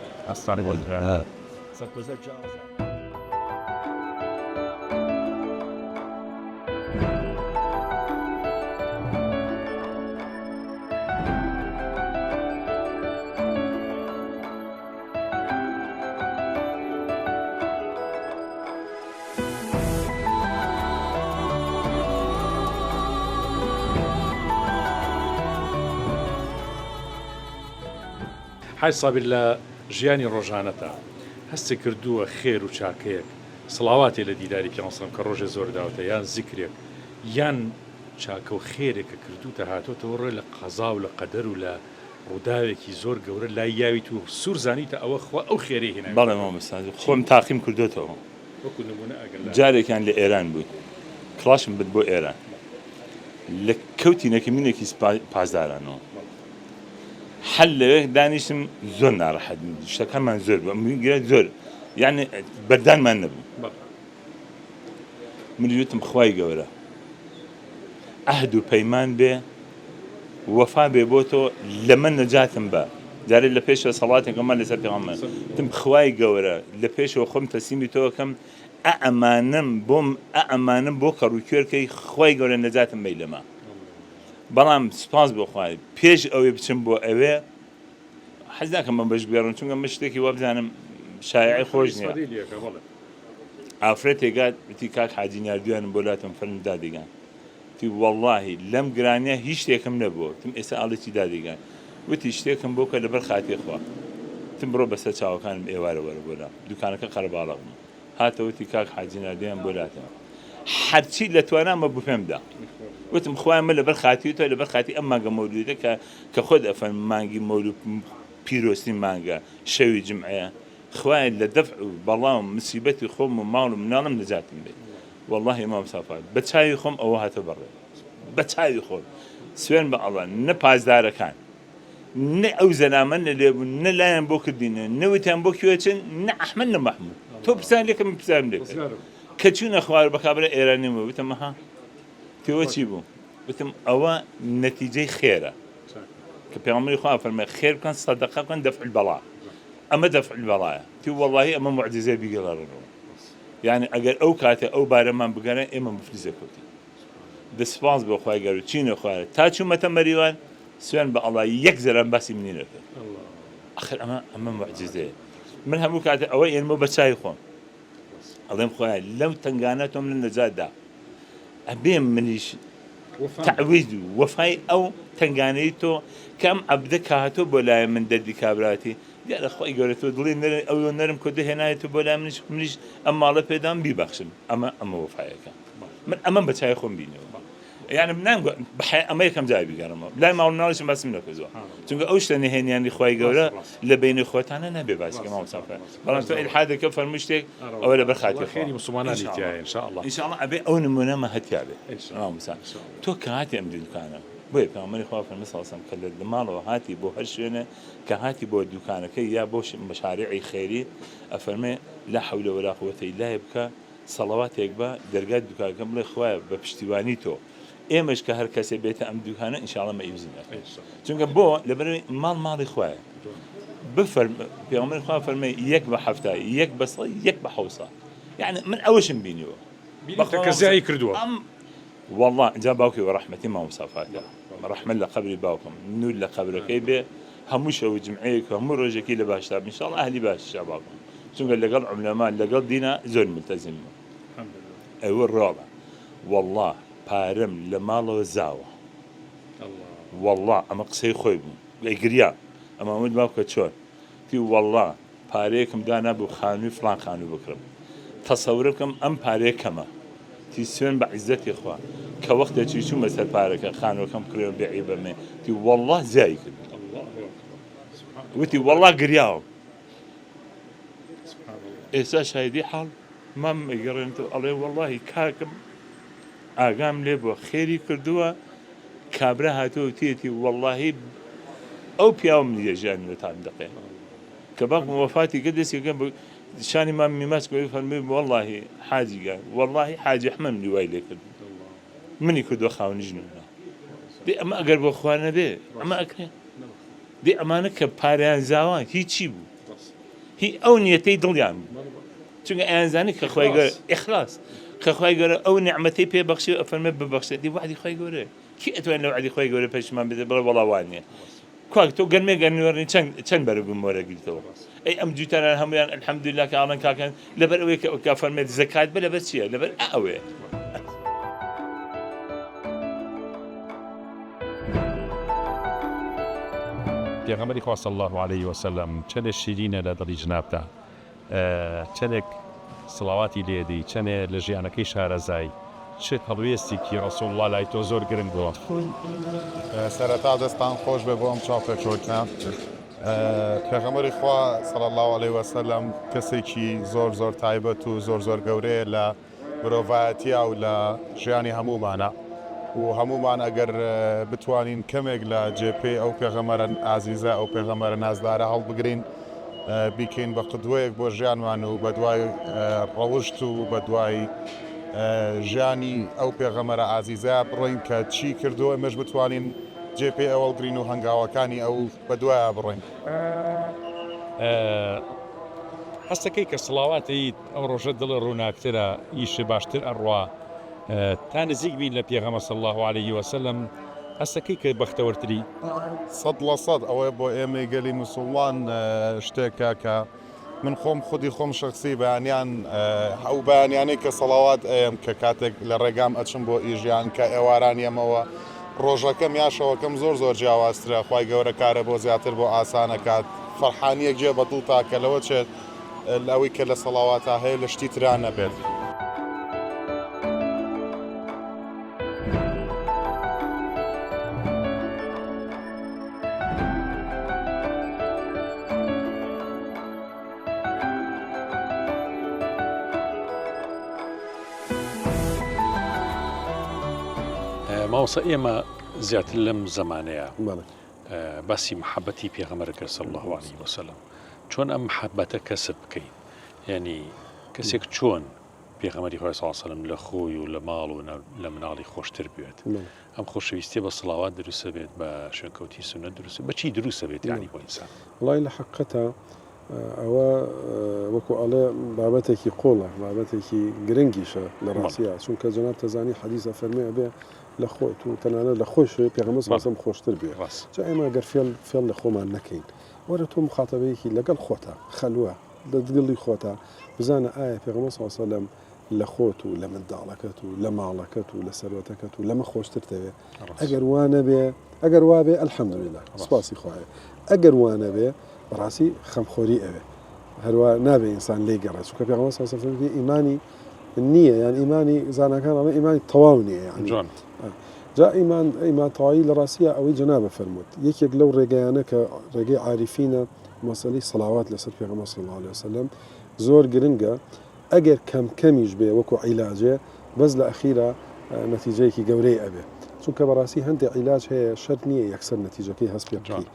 حاج سابیر لە ژیانی ڕۆژانەتا هەستت کردووە خێر و چاکەیەک سڵاواتێ لە دیداری پێغەمبەر سڵ کە ڕۆژێ زۆر داوتە یان زیکرێک یان چاکە و خێرێک کە کردووتە هاتۆتەوە ڕێ لە قەزا و لە قەدەر و لە ڕووداوێکی زۆر گەورە لای یاویت و سوور زانیوتە ئەوە خوا ئەو خێرەی هێناویتە بەڵێ مامۆستا خۆم تاقیم کردۆتەوە. وەکو نمونە ئەگەر لە. جارێکیان لە ئێران بووین کڵاشم برد بۆ ئێران لە کەوتینە کەمینێکی پاسدارانەوە حەل لەوێ دانیشتم زۆر ناڕەحەت بووم شتەکانمان زۆر بوو ئەم زۆر یعنی بەردانمان نەبوو من وتم خوای گەورە عەهد و پەیمان بێ وەفا بێ بۆ تۆ لەمە نەجاتم بە جارێ لە پێشەوە سەڵاتێکەمان لەسەر پێغەمبەر تم خوای گەورە لە پێشەوە خۆم تەسلیمی تۆ ئەکەم ئە ئەمانەم بۆم ئە ئەمانەم بۆ کەڕ و کوێرکەی خوای گەورە نەجاتم بەی لەمە بەڵام سوپاس بۆ خوای پێش ئەوەی بچم بۆ ئەوێ حەز ناکەم بەم بەش بگێڕم چونکە من شتێکی وابزانم شایعی خۆش نییە ئافرەتێک گات وتی کاک حاجی ناردویانم بۆ لاتم فەرموو دادگان وتی وەڵاهی لەم گرانیە هیچ شتێکم نەبووە وتم ئێستا ئەڵێ چی دادگان وتی شتێکم بۆ کە لەبەر خاتری خوا وتم بڕۆ بەسەر چاوەکانم ئێوارە وەرە بۆ لام دوکانەکە قەرەباڵغ بوو هاتەوە وتی کاک حاجی ناردیان بۆ لاتم هەرچی لە توانامە بوو پێم دا وتم خوایە من لەبەر خاتری تۆ لەبەر خاتری ئەم مانگە مەولودە کە کە خۆت ئەفەرمووی مانگی مەولود پیرۆزترین مانگە شەوی جومعەیە خوایە لە دەفع و بەڵا و مسیبەتی خۆم و ماڵ و مناڵم نەجاتم بەی وەڵاهی مامۆستا فواد بە چاوی خۆم ئەوە هاتە بەڕێ بە چاوی خۆم سوێن بە ئەڵا نە پاسدارەکان نە ئەو زەلامە نە لێ بوون نە لایان بۆ کردینە نە وتیان بۆ کوێ چن نە ئەحمەد نە مەحمود تۆ پرسیار لێکە من پرسیارم لێ کرد کە چوونە خوار بە کابرا ئێرانی بوو وتم ها تێوە چی بوو وتم ئەوە نەتیجەی خێرە کە پێغەمبەری خوا فەرمووی خێر بکەن سەدەقە بکەن دەفع البەڵا ئەمە دەفع البەڵایە تی وەڵاهی ئەمە موعجیزەیە بیگەڕێنەوە یعنی ئەگەر ئەو کاتە ئەو بارەمان بگەرە ئێمە مفلیس دەکەوتین دە سپاس بۆ خوای گەورە چینە خوارێ تا چوومەتە مەریوان سوێن بە ئەڵا یەک زەران باسی منی نەکرد ئەخر ئەمە ئەمە موعجیزەیە من هەموو کاتێ ئەوە ئێنمەوە بە چاوی خۆم ئەڵێم خوایە لەو تەنگانە تۆ منت نەجات دا ئەبێ منیش تەعویز و وەفای ئەو تەنگانەی تۆ کە ئەم عەبدە کە هاتووە بۆ لای من دەردی کابراتی دیارە خوای گەورە تۆ دڵی نەرم ئەو نەرم کردو هێنایە تۆ بۆ لای منیش منیش ئەم ماڵە پێدام بیبەخشم ئەمە ئەمە وەفایەکە من ئەمەم بە چاوی خۆم بینیوە یعنی نانگۆ بەحیا ئەمە یەکەم جار بیگەڕمەوە لای ماڵ مناڵیشم باسم نەکردووە چونکە ئەو شتە نهێنیانی خوای گەورە لە بینی خۆتانە نابێ باسی کە مامۆستا فەرموو بەڵام تۆ ئیلحادەکە فەرموو شتێک ئەوە لەبەر خاتری خوا خێری موسڵمانانی تیایە ان شاء اللە ان شاء اللە ئەبێ ئەو نمونەمە هەتیا بێ مامۆستا تۆ کە هاتی ئەم دوکانە بۆیە پێغەمبەری خوا فەرمووی صلی اللە علیه و سلم کە لە ماڵەوە هاتی بۆ هەر شوێنێ کە هاتی بۆ دوکانەکەی یا بۆ مشارعی خێری ئەفەرمێ لا حول ولا قوة الا بکە. سەڵەواتێک بە دەرگای دوکانەکەم بڵێ خوایە بە پشتیوانی تۆ ئێمەش کە هەر کەسێ بێتە ئەم دوکانە ان شاء اللە مەئیوزی ناکەین چونکە بۆ لەبەرئەوەی ماڵ ماڵی خوایە بفەرم پێغەمبەری خوا فەرمێ یەک بە حەفتا یەک بە سەد یەک بە حەوسە یعنی من ئەوەشم بینیوە بینیتە کە زیای کردووە ئەم والله جا باوکی بە ڕەحمەتی مامۆستا فاتح ڕەحمەت لە قەبری باوکم نور لە قەبرەکەی بێ هەموو شەو و جمعەیەک و هەموو ڕۆژێکی لە باشتا بن ان شاء الله ئەهلی باشتشە باوکم چونکە لەگەڵ عولەما لەگەڵ دینا زۆر ملتەزم بوو ئەوە ڕۆڵە واللە پارەم لە ماڵەوە زاوە واللە ئەمە قسەی خۆی بوو ئەیگریا ئەمە وت باوکە چۆن تی واللە پارەیەکم دانابوو خانووی فڵان خانوو بکڕم تەسەورە بکەم ئەم پارەیە کەمە تی سوێن بە عیزەتی خوا کە وەختێکی چوومە سەر پارەکە خانووەکەم کڕیەوە بێعی بەمێ تی واللە زیای کرد وتی واللە گریاوم ئێستا شایدی حاڵ مام ئەیگەڕێنێتەوە ئەڵێ وەڵاهی کاکم ئاگام لێ بووە خێری کردووە کابرا هاتووە وتیەتی وەڵاهی ئەو پیاوم نییە ژیانی بەتام دەقێ کە باوکم وەفاتی کرد دەستی کرد بە شانی مام میماس کۆی فەرمووی وەڵاهی حاجی گیان وەڵاهی حاجی ئەحمەد منی وای لێ کرد منی کردووە خاوەنی ژن و مناڵ دێ ئەمە ئەگەر بۆ خوا نەبێ ئەمە ئەکرێ دێ ئەمانە کە پارەیان زاوە هیچی بوو هی ئەو نیەتەی دڵیان بوو چونکە ئەیانزانی کە خوای گەورە ئیخلاص کە خوای گەورە ئەو نیعمەتەی پێ بەخشی و ئەفەرمێ ببەخشێ دی وەعدی خوای گەورەیە کی ئەتوانێت لە وەعدی خوای گەورە پەشیمان بێت بڵێ وەڵا وا نییە کاک تۆ گەرمێ گەرمیوەرنی چەند چەند بەرە بووم وەرەگریتەوە ئەی ئەم جووتانان هەمویان الحمدلله کە ئاڵەن کاکەن لەبەر ئەوەی کە کە فەرمێت زەکات بە لەبەر چییە لەبەر ئەوەیە پێغەمبەری خوا صلی اللە علیە وسلم چەنێ شیرینە لە دڵی جنابتا چەنێک سڵاواتی لێ دێی چەنێ لە ژیانەکەی شارەزای چ هەڵوێستیکی رسول اللە لای تۆ زۆر گرنگ بووە. سەرەتا دەستان خۆش بێ بۆ ئەم چاوپێکەوتنە. پێغەمبەری خوا صلی اللە علیە وسلم کەسێکی زۆر زۆر تایبەت و زۆر زۆر گەورەیە لە مرۆڤایەتیا و لە ژیانی هەموومانا و هەموومان ئەگەر بتوانین کەمێک لە جێ پێی ئەو پێغەمبەرە ئازیزە ئەو پێغەمبەرە نازدارە هەڵبگرین بیکەین بە قدوەیەک بۆ ژیانمان و بەدوای ڕەوشت و بەدوای ژیانی ئەو پێغەمبەرە ئازیزە بڕۆین کە چی کردووە ئێمەش بتوانین جێ پێی ئەو هەڵگرین و هەنگاوەکانی ئەو بەدوایا بڕۆین. هەستەکەی کە سڵاوات ئەیت ئەو ڕۆژە دڵت ڕووناکترە ئیشت باشتر ئەڕوا تا نزیک بین لە پێغەمبەر صلی اللە علیه وسلم هەستەکەی کە بەختەوەرتری؟ 100% ئەوە بۆ ئێمەی گەلی مسوڵمان شتێکە کە من خۆم خودی خۆم شەخسی بەیانیان ئەو بەیانیانەی کە سەڵاوات ئەیەم کە کاتێک لە ڕێگام ئەچم بۆ ئیش یان کە ئێواران یەمەوە ڕۆژەکەم یا شەوەکەم زۆر زۆر جیاوازترە خوای گەورە کارە بۆ زیاتر بۆ ئاسانەکات فەرحانیەک جێ بە دڵتا کە لەوە چێت ئەوەی کە لە سەڵاواتا هەیە لە شتی ترا نەبێت. مامۆستا ئێمە زیاتر لەم زەمانەیە باسی محەبەتی پێغەمبەر کرد صلی الله علیه وسلم چۆن ئەم محەبەتە کەسب بکەین یعنی کەسێک چۆن پێغەمبەری خۆی صلی الله علیه وسلم لە خۆی و لە ماڵ و لە مناڵی خۆشتر بوێت ئەم خۆشەویستیە بە سڵاوات دروستە بێت بە شوێنکەوتی سوننەت دروستە بە چی دروستە بێت یعنی بۆ ئینسان وڵی لە حقەتە ئەوە وەکو ئەڵێ بابەتێکی قوڵە بابەتێکی گرنگیشە لە ڕاستیا چونکە جەناب تەزانی حەدیث ئەفەرمێ ئەبێ لە خۆت و تەنانەت لە خۆیش پێغەمبەر صلی الله خۆشتر بێ جا ئێمە گەر فێڵ فێڵ لە خۆمان نەکەین وەرە تۆ مخاتەبەیەکی لەگەڵ خۆتا خەلوە لە دڵی خۆتا بزانە ئایا پێغەمبەر صلی الله علیه وسلم لە خۆت و لە منداڵەکەت و لە ماڵەکەت و لە سەروەتەکەت و لەمە خۆشتر دەوێ ئەگەر وا نەبێ ئەگەر وابێ الحمدلله سپاسی خوایە ئەگەر وا نەبێ بەڕاستی خەمخۆری ئەوێ هەروە نابێ ئینسان لێی گەڕێ چونکە پێغەمبەر صلی الله علیه و سلم ئیمانی نییە یان ئیمانی زاناکان ئەڵێن ئیمانی تەواو نییە یعنی جوان جا ئیمان ئیمان تەواوی لە ڕاستیە ئەوەی جەنابە فەرمووت یەکێک لەو ڕێگەیانە کە ڕێگەی عاریفینە مەسەلەی سەڵاوات لەسەر پێغەمبەر صلی الله علیه وسلم زۆر گرنگە ئەگەر کەم کەمیش بێ وەکو عیلاجێ بەس لە ئەخیرا نەتیجەیەکی گەورەی ئەبێ چونکە بەڕاستی هەندێ عیلاج هەیە شەرت نییە یەکسەر نەتیجەکەی هەست پێ بکەی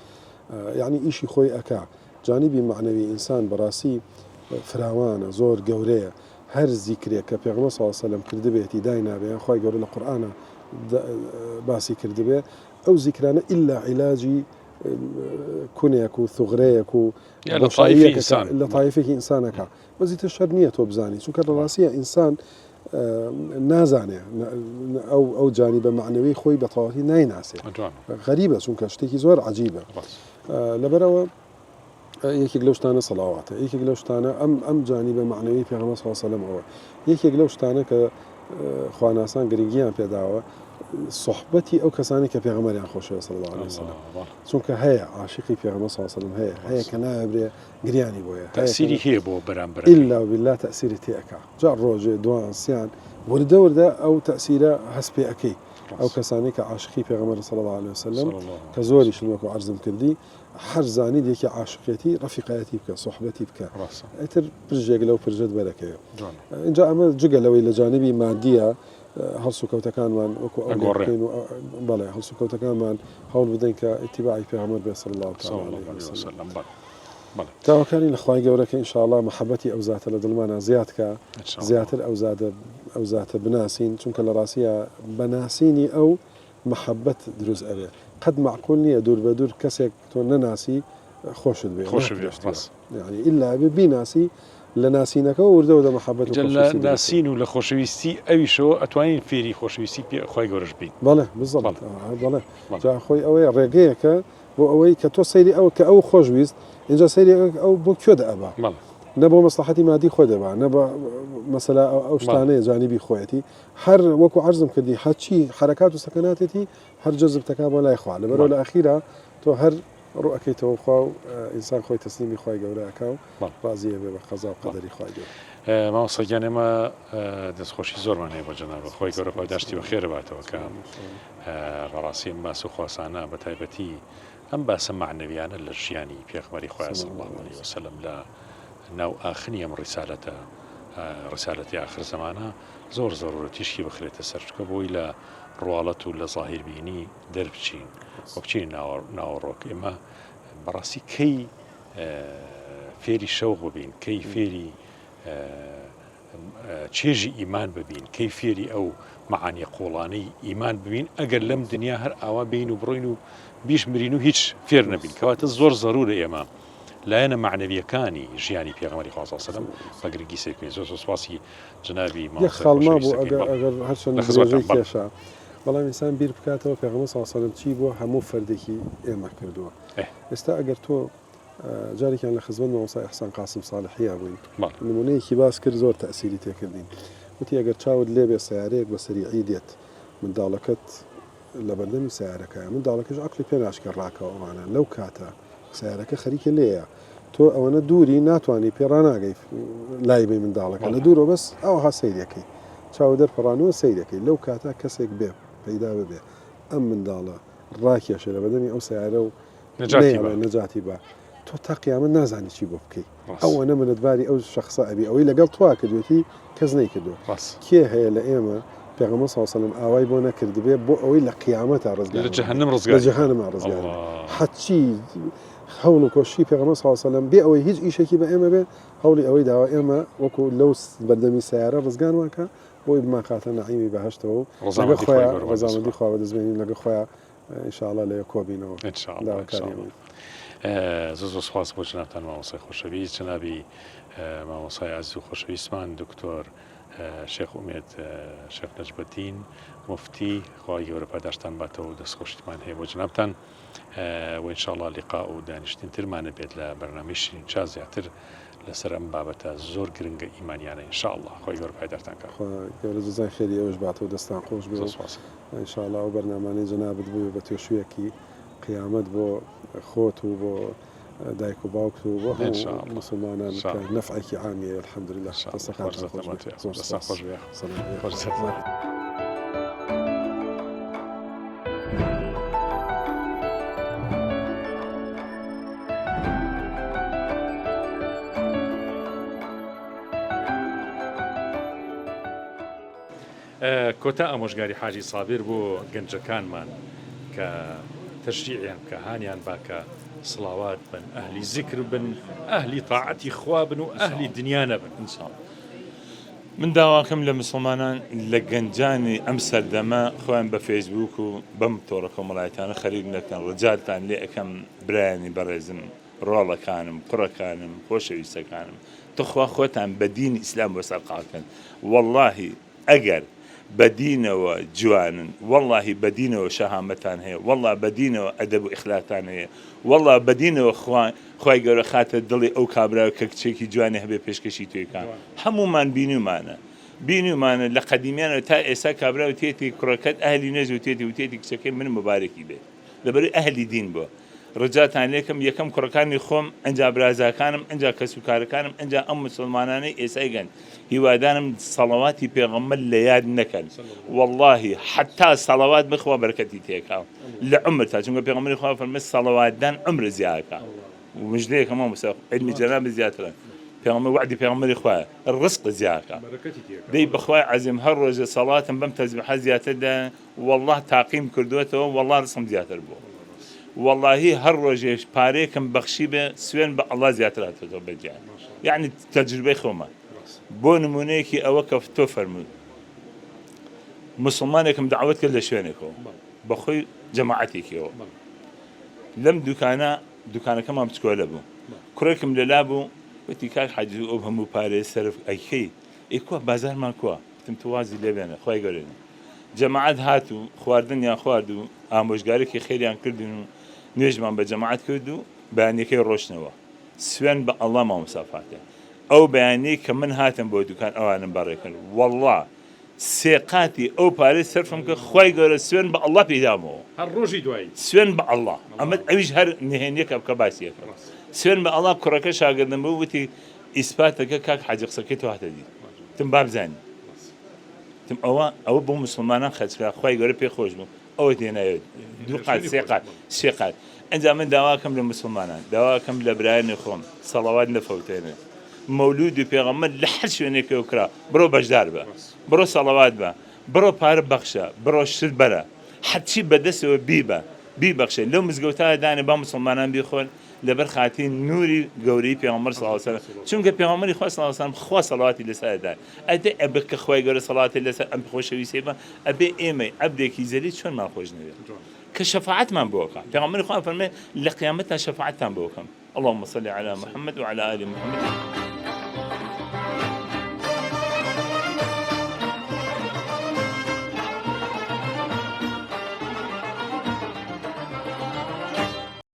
یعنی ئیشی خۆی ئەکا جانبی مەعنەوی ئینسان بەڕاستی فراوانە زۆر گەورەیە. هەر زیکرێک کە پێغەمبەر صلی اللە علیە وسلم کردبێتی داینابێ یان خوای گەورە لە قورئانا باسی کردبێ ئەو زیکرانە ئیلا عیلاجی کونێک و ثغرەیەک و لە تایفێکی ئینسانەکە بەزیتر شەر نییە تۆ بزانی چونکە لە ڕاستیە ئینسان نازانێ ئەو ئەو جانی بە معنەوەی خۆی بە تەواوەتی نایناسێ غەریبە چونکە شتێکی زۆر عجیبە لەبەرەوە یەکێک لەو شتانە سەڵاواتە یەکێک لەو شتانە ئەم ئەم جانی بە معنەوی پێغەمبەر صلی الله علیه و سلم ئەوە یەکێک لەو شتانە کە خواناسان گرنگیان پێداوە صحبەتی ئەو کەسانی کە پێغەمبەریان خۆشەوە صلی الله علیه و سلم چونکە هەیە عاشقی پێغەمبەر صلی الله علیه و سلم هەیە هەیە کە نابرێ گریانی بۆیە تەسیری هەیە بۆ بەرامبەر ئیلا بالله تەسیری تێ ئەکا جا ڕۆژێ دوان سیان وردە وردە ئەو تەسیرە هەست پێ ئەکەی ئەو کەسانی کە عاشقی پێغەمبەر صلی الله علیه و سلم کە زۆریشن وەکو عەرزم کردی هەر زانیت یەکێ عاشقێتی ڕەفیقایەتی بکە سوحبەتی بکە ئیتر پرژێک لەو پرژەت بەرەکەوێ اینجا ئەمە جگە لەوەی لە جانبی مادیە هەڵسوکەوتەکانمان وەکو ئەو بکەین و بەڵێ هەڵسوکەوتەکانمان هەوڵ بدەین کە ئیتیباعی پێغەمبەر بێ صلی الله تعالی علیه وسلم داواکارین لە خوای گەورە کە ان شاء الله مەحەبەتی ئەو زاتە لە دڵمانا زیاد کا زیاتر ئەو زادە ئەو زاتە بناسین چونکە لە ڕاستیە بە ناسینی ئەو مەحەبەت دروست ئەبێ قەت مەعقول نیە دوور بە دوور کەسێک تۆ نەناسی خۆشت بێ خۆشت بێ ڕاست یعنی ئیلا ئەبێ بیناسی لە ناسینەکەوە وردە وردە مەحەبەت و جا لە خۆشەویستی دروست ئەبێ. ناسین و لە خۆشەویستی ئەویشەوە ئەتوانین فێری خۆشەویستی پێ خوای گەورەش بین. بەڵێ بالضبط بەڵێ ئا بەڵێ بەڵێ. جا خۆی ئەوەیە ڕێگەیەکە بۆ ئەوەی کە تۆ سەیری ئەو کە ئەو خۆش ویست ئینجا سەیری ئەو بۆ کوێ دەئەبا بەڵێ. نە بۆ مەسڵەحەتی مادی خۆی دەبا نە بە مەسەلا ئەو بەڵێ. شتانەیە جانیبی خۆیەتی هەر وەکو عەرزم کردی هەرچی حەرەکات و سەکەناتێتی هەر جەزب تەکا بۆ لای خوا لەبەرئەوە بەڵێ. لە ئەخیرا تۆ هەر ڕوو ئەکەیتەوە خوا و ئینسان خۆی تەسلیمی خوای گەورە ئەکا و بەڵێ. ڕازی ئەبێ بە قەزا و بەڵێ. قەدەری خوای گەورە. مامۆستا گیان ئێمە دەستخۆشی زۆرمان هەیە بۆ جەنابت خوای گەورە پاداشتی بەخێر باتەوە کە بەڕاستی ئەم باس و خواسانە بە تایبەتی ئەم باسە مەعنەویانە لە ژیانی پێغەمبەری خوایە صلی اللە علیه وسلم لە ناو ئاخنی ئەم ڕیسالەتە ڕیسالەتی ئاخر زەمانە زۆر زەرورە تیشکی بخرێتە سەر چونکە بۆی لە ڕواڵەت و لە زاهیر بینی دەربچین و بچینە ناوەڕۆک ئێمە بەڕاستی کەی فێری شەوق ببین کەی فێری چێژی ئیمان ببین کەی فێری ئەو مەعانیە قوڵانەی ئیمان ببین ئەگەر لەم دنیا هەر ئاوا بین و بڕۆین و بیش مرین و هیچ فێر نەبین کەواتە زۆر زەرورە ئێمە لایەنە مەعنەویەکانی ژیانی پێغەمبەری خوا صلی اللە علیه و سلم بە گرنگی سەیر بکەین زۆر زۆر سوپاسی جەنابی یەک مامۆستای خاڵ خۆشەویست مابوو دەکەین ئەگەر بەڵێ ئەگەر هەرچەند لە خزمەتتان درێژەی بەڵێ کێشا بەڵام ئینسان بیر بکاتەوە پێغەمبەر صلی اللە علیه و سلم چی بۆ هەموو فەردێکی ئێمە کردووە ئێ. ئێستا ئەگەر تۆ جارێکیان لە خزمەت مامۆستا ئیحسان قاسم ساڵحیا بووین بەڵێ. نمونەیەکی باس کرد زۆر تەئسیری تێکردین وتی ئەگەر چاوت لێبێ سەیارەیەک بە سەریعی دێت منداڵەکەت لەبەردەمی سەیارەکەیە منداڵەکەش عەقڵی پێ ناشکێ ڕاکەوە ئەوانە لەو کاتە سەیارەکە خەریکە لێیە تۆ ئەوەنە دووری ناتوانانی پێ ڕناگەی لای بی منداڵەکە لە دوورەوە بەس ئەوها سەیرەکەی چاو دەرپەڕانەوە سەیرەکەی لەو کاتە کەسێک بێ پەیدا ببێ ئەم منداڵە ڕاکێشێ لە بەدەمی ئەو سیارە و نەجاتی بە تۆ تا قیامەت نازانی چی بۆ بکەی ئەوەنە منەتباری ئەو شخصە ئەبی ئەوەی لەگەڵ تۆ کردوێتی کەس نەیکردووە کێ هەیە لە ئێمە پێغەمبەر صلی اللە علیه و سلم ئاوای بۆ نەکردبێ بۆ ئەوەی لە قیامەتا ڕزگار لە جەهەنم لە ڕزگاری جەهەنم ڕزگار بێ هەرچی هەوڵ و کۆششی پێغەمبەر صلی اللە علیه و سلم بێ ئەوەی هیچ ئیشێکی بە ئێمە بێ هەوڵی ئەوەی داوە ئێمە وەکو لەو بەردەمی سەیارە ڕزگارمان کە بۆی بمانخاتە نەعیمی بەهەشتەوە و لەگەڵ ڕەزامەندی خوای خۆیا گەورە بەدەست ڕەزامەندی بخا خوا بەدەست بێنین لەگەڵ خۆیا ان شاء اللە لەوێ کۆبینەوە ان شاء اللە ان داواکاری شاء اللە ئەوەین. زۆر زۆر سوپاس بۆ جەنابتان مامۆستای خۆشەویست جەنابی مامۆستای ئازیز و خۆشەویستمان دکتۆر شێخ ئومێد شێخ نەجمەدین موفتی خوای گەورە پاداشتان باتەوە و دەستخۆشیتمان هەیە بۆ جەنابتان و ان شاء اللە لیقاء و دانیشتن ترمانە بێت لە بەرنامەی شیرین چا زیاتر لەسەر ئەم بابەتە زۆر گرنگە ئیمانیانە ان شاء اللە خوای گەورە پایدارتان کات. خوا گەورە جەزای خێری ئێوەش باتەوە دەستان خۆش بێ زۆر و سوپاس. ان شاء اللە ئەو بەرنامانەی جەنابت ببێ بە تێشوویەکی قیامەت بۆ خۆت و بۆ دایک و باوکت و بۆ ان شاء هەموو اللە موسڵمانان ان شاء کە اللە نەفعێکی عامی هەیە الحمدللە ان شاء اللە دەستەکانتان خۆش خۆش بێ زەحمەت زۆر دەستان سوپاس خۆش بێ سلام خۆش زەحمەت. کۆتا ئامۆژگاری حاجی سابیر بۆ گەنجەکانمان کە تەشجیعیان بکا هانیان با کە سڵاوات بن ئەهلی زیکر بن ئەهلی تاعەتی خوا بن و ئەهلی دنیا نەبن. ان شاء اللە. من داواکەم لە مسوڵمانان لە گەنجانی ئەم سەردەمە خۆیان بە فەیسبووک و بەم تۆڕە کۆمەڵایەتیانە خەریک نەکەن ڕجاتان لێ ئەکەم برایانی بەڕێزم ڕۆڵەکانم کوڕەکانم خۆشەویستەکانم تخوا خۆتان بە دینی ئیسلام بۆ سەرقاڵ کەن وەڵاهی ئەگەر بە دینەوە جوانن وەڵاهی بە دینەوە شەهامەتان هەیە وەڵا بە دینەوە ئەدەب و ئیخلاقتان هەیە وەڵا بە دینەوە خوا خوای گەورە خاتە دڵی ئەو کابرا کە کچێکی جوانی هەبێ پێشکەشی تۆی کا هەموومان بینیومانە بینیومانە لە قەدیمیانەوە تا ئێستا کابرا وتێتی کوڕەکەت ئەهلی نوێژ وتێتی وتێتی کچەکەی من مبارەکی بێت لەبەرئ ئەهلی دین بوە ڕجاتان لێکەم یەکەم کوڕەکانی خۆم ئنجا برازاکانم ئنجا کەسوکارەکانم ئنجا ئەم موسڵمانانەی ئێسای گەن هیوادارم سەڵەواتی پێغەمبەر لە یاد نەکەن وەڵاهی حەتا سەڵەوات بخوا بەرکەتی تێکا لە عومرتا چونکە پێغەمبەری خوا فەرمی سەڵەواتدان عومر زیاکا مژدەیەکە مامۆستا علمی جەنابت زیاترە پێغەمبەر وەعدی پێغەمبەری خوایە ڕزق زیاکا دەی بەخوای عەزیم هەر ڕۆژێ سەڵاتم بەم تەزبیحە زیاتر دایە وەڵڵا تاقیم کردووەتەوە وەڵڵا ڕزقم زیاتر بووە وەڵاهی هەر ڕۆژێش پارەیەکم بەخشی بێ سوێن بە ئەڵڵا زیاتر هاتۆتەوە بە گیان یعنی تەجروبەی خۆمە بۆ نمونەیەکی ئەوە کە تۆ فەرمووت مسلمانێکم داوت کرد لە شوێنێکەوە بەخۆی جەماعەتێکیەوە لەم دوکانە دوکانەکەمان بچکۆلە بوو کوڕێکم لەلا بوو وتی کاک حاجی ئەو هەموو پارەیە سەرف ئەیکەی ئەی کوا بازارمان کوا وتم تۆ وازی لێ بێنە خوای گەورە جەماعەت هات و خواردنیان خوارد و ئامۆژگارێکی خێریان کردن و نوێژمان بە جەماعەت کرد و بەیانیەکەی ڕۆشتنەوە سوێن بە ئەڵڵا مامۆستا فاتح ئەو بەیانیەی کە من هاتم بۆ دوکان ئەوانم بەڕێ کرد وەڵڵا سێ قاتی ئەو پارەی سەرفم کرد خوای گەورە سوێن بە ئەڵڵا پێی دامەوە هەر ڕۆژی دوایی سوێن بە ئەڵڵا ئەمە ئەویش هەر نهێنیەکە کە باسی ئەکەم سوێن بە ئەڵڵا کوڕەکە شاگردم بوو وتی ئیسپاتەکە کاک حاجی قسەکەی تۆ هاتە دی وتم بابزانین وتم ئەوە ئەوە بۆ موسڵمانان خەرج کرا خوای گەورە پێ خۆش بوو ئەوە دێنایە دوو قات سێ قات سێ قات ئەنجا من داواکەم لە موسڵمانان داواکەم لە برایانی خۆم سەڵەوات نەفەوتێنن مەولودی پێغەمبەر لە هەر شوێنێکەوە کرا بڕۆ بەشدار بە بڕۆ سەڵەوات بە بڕۆ پارە بەخشە بڕۆ شت بەرە هەرچی بەدەستەوە بیبە بیبەخشە لەو مزگەوتە دانێ با موسڵمانان بیخۆن لەبەر خاتری نوری گەورەی پێغەمبەر صلی اللە علیە وسلم چونکە پێغەمبەری خوا صلی اللە علیە وسلم خوا سەڵاتی لەسەر دا ئەدێ ئەبێ کە خوای گەورە سەڵاتی لەسەر ئەم خۆشەویستەی بە ئەبێ ئێمەی عەبدێکی زەلیل چۆنمان خۆش نەوێت کە شەفاعەتمان بۆ ئەکا پێغەمبەری خوا فەرمێ لە قیامەتدا شەفاعەتتان بۆ ئەکەم اللهم صل علی محمد وعلى آل محمد.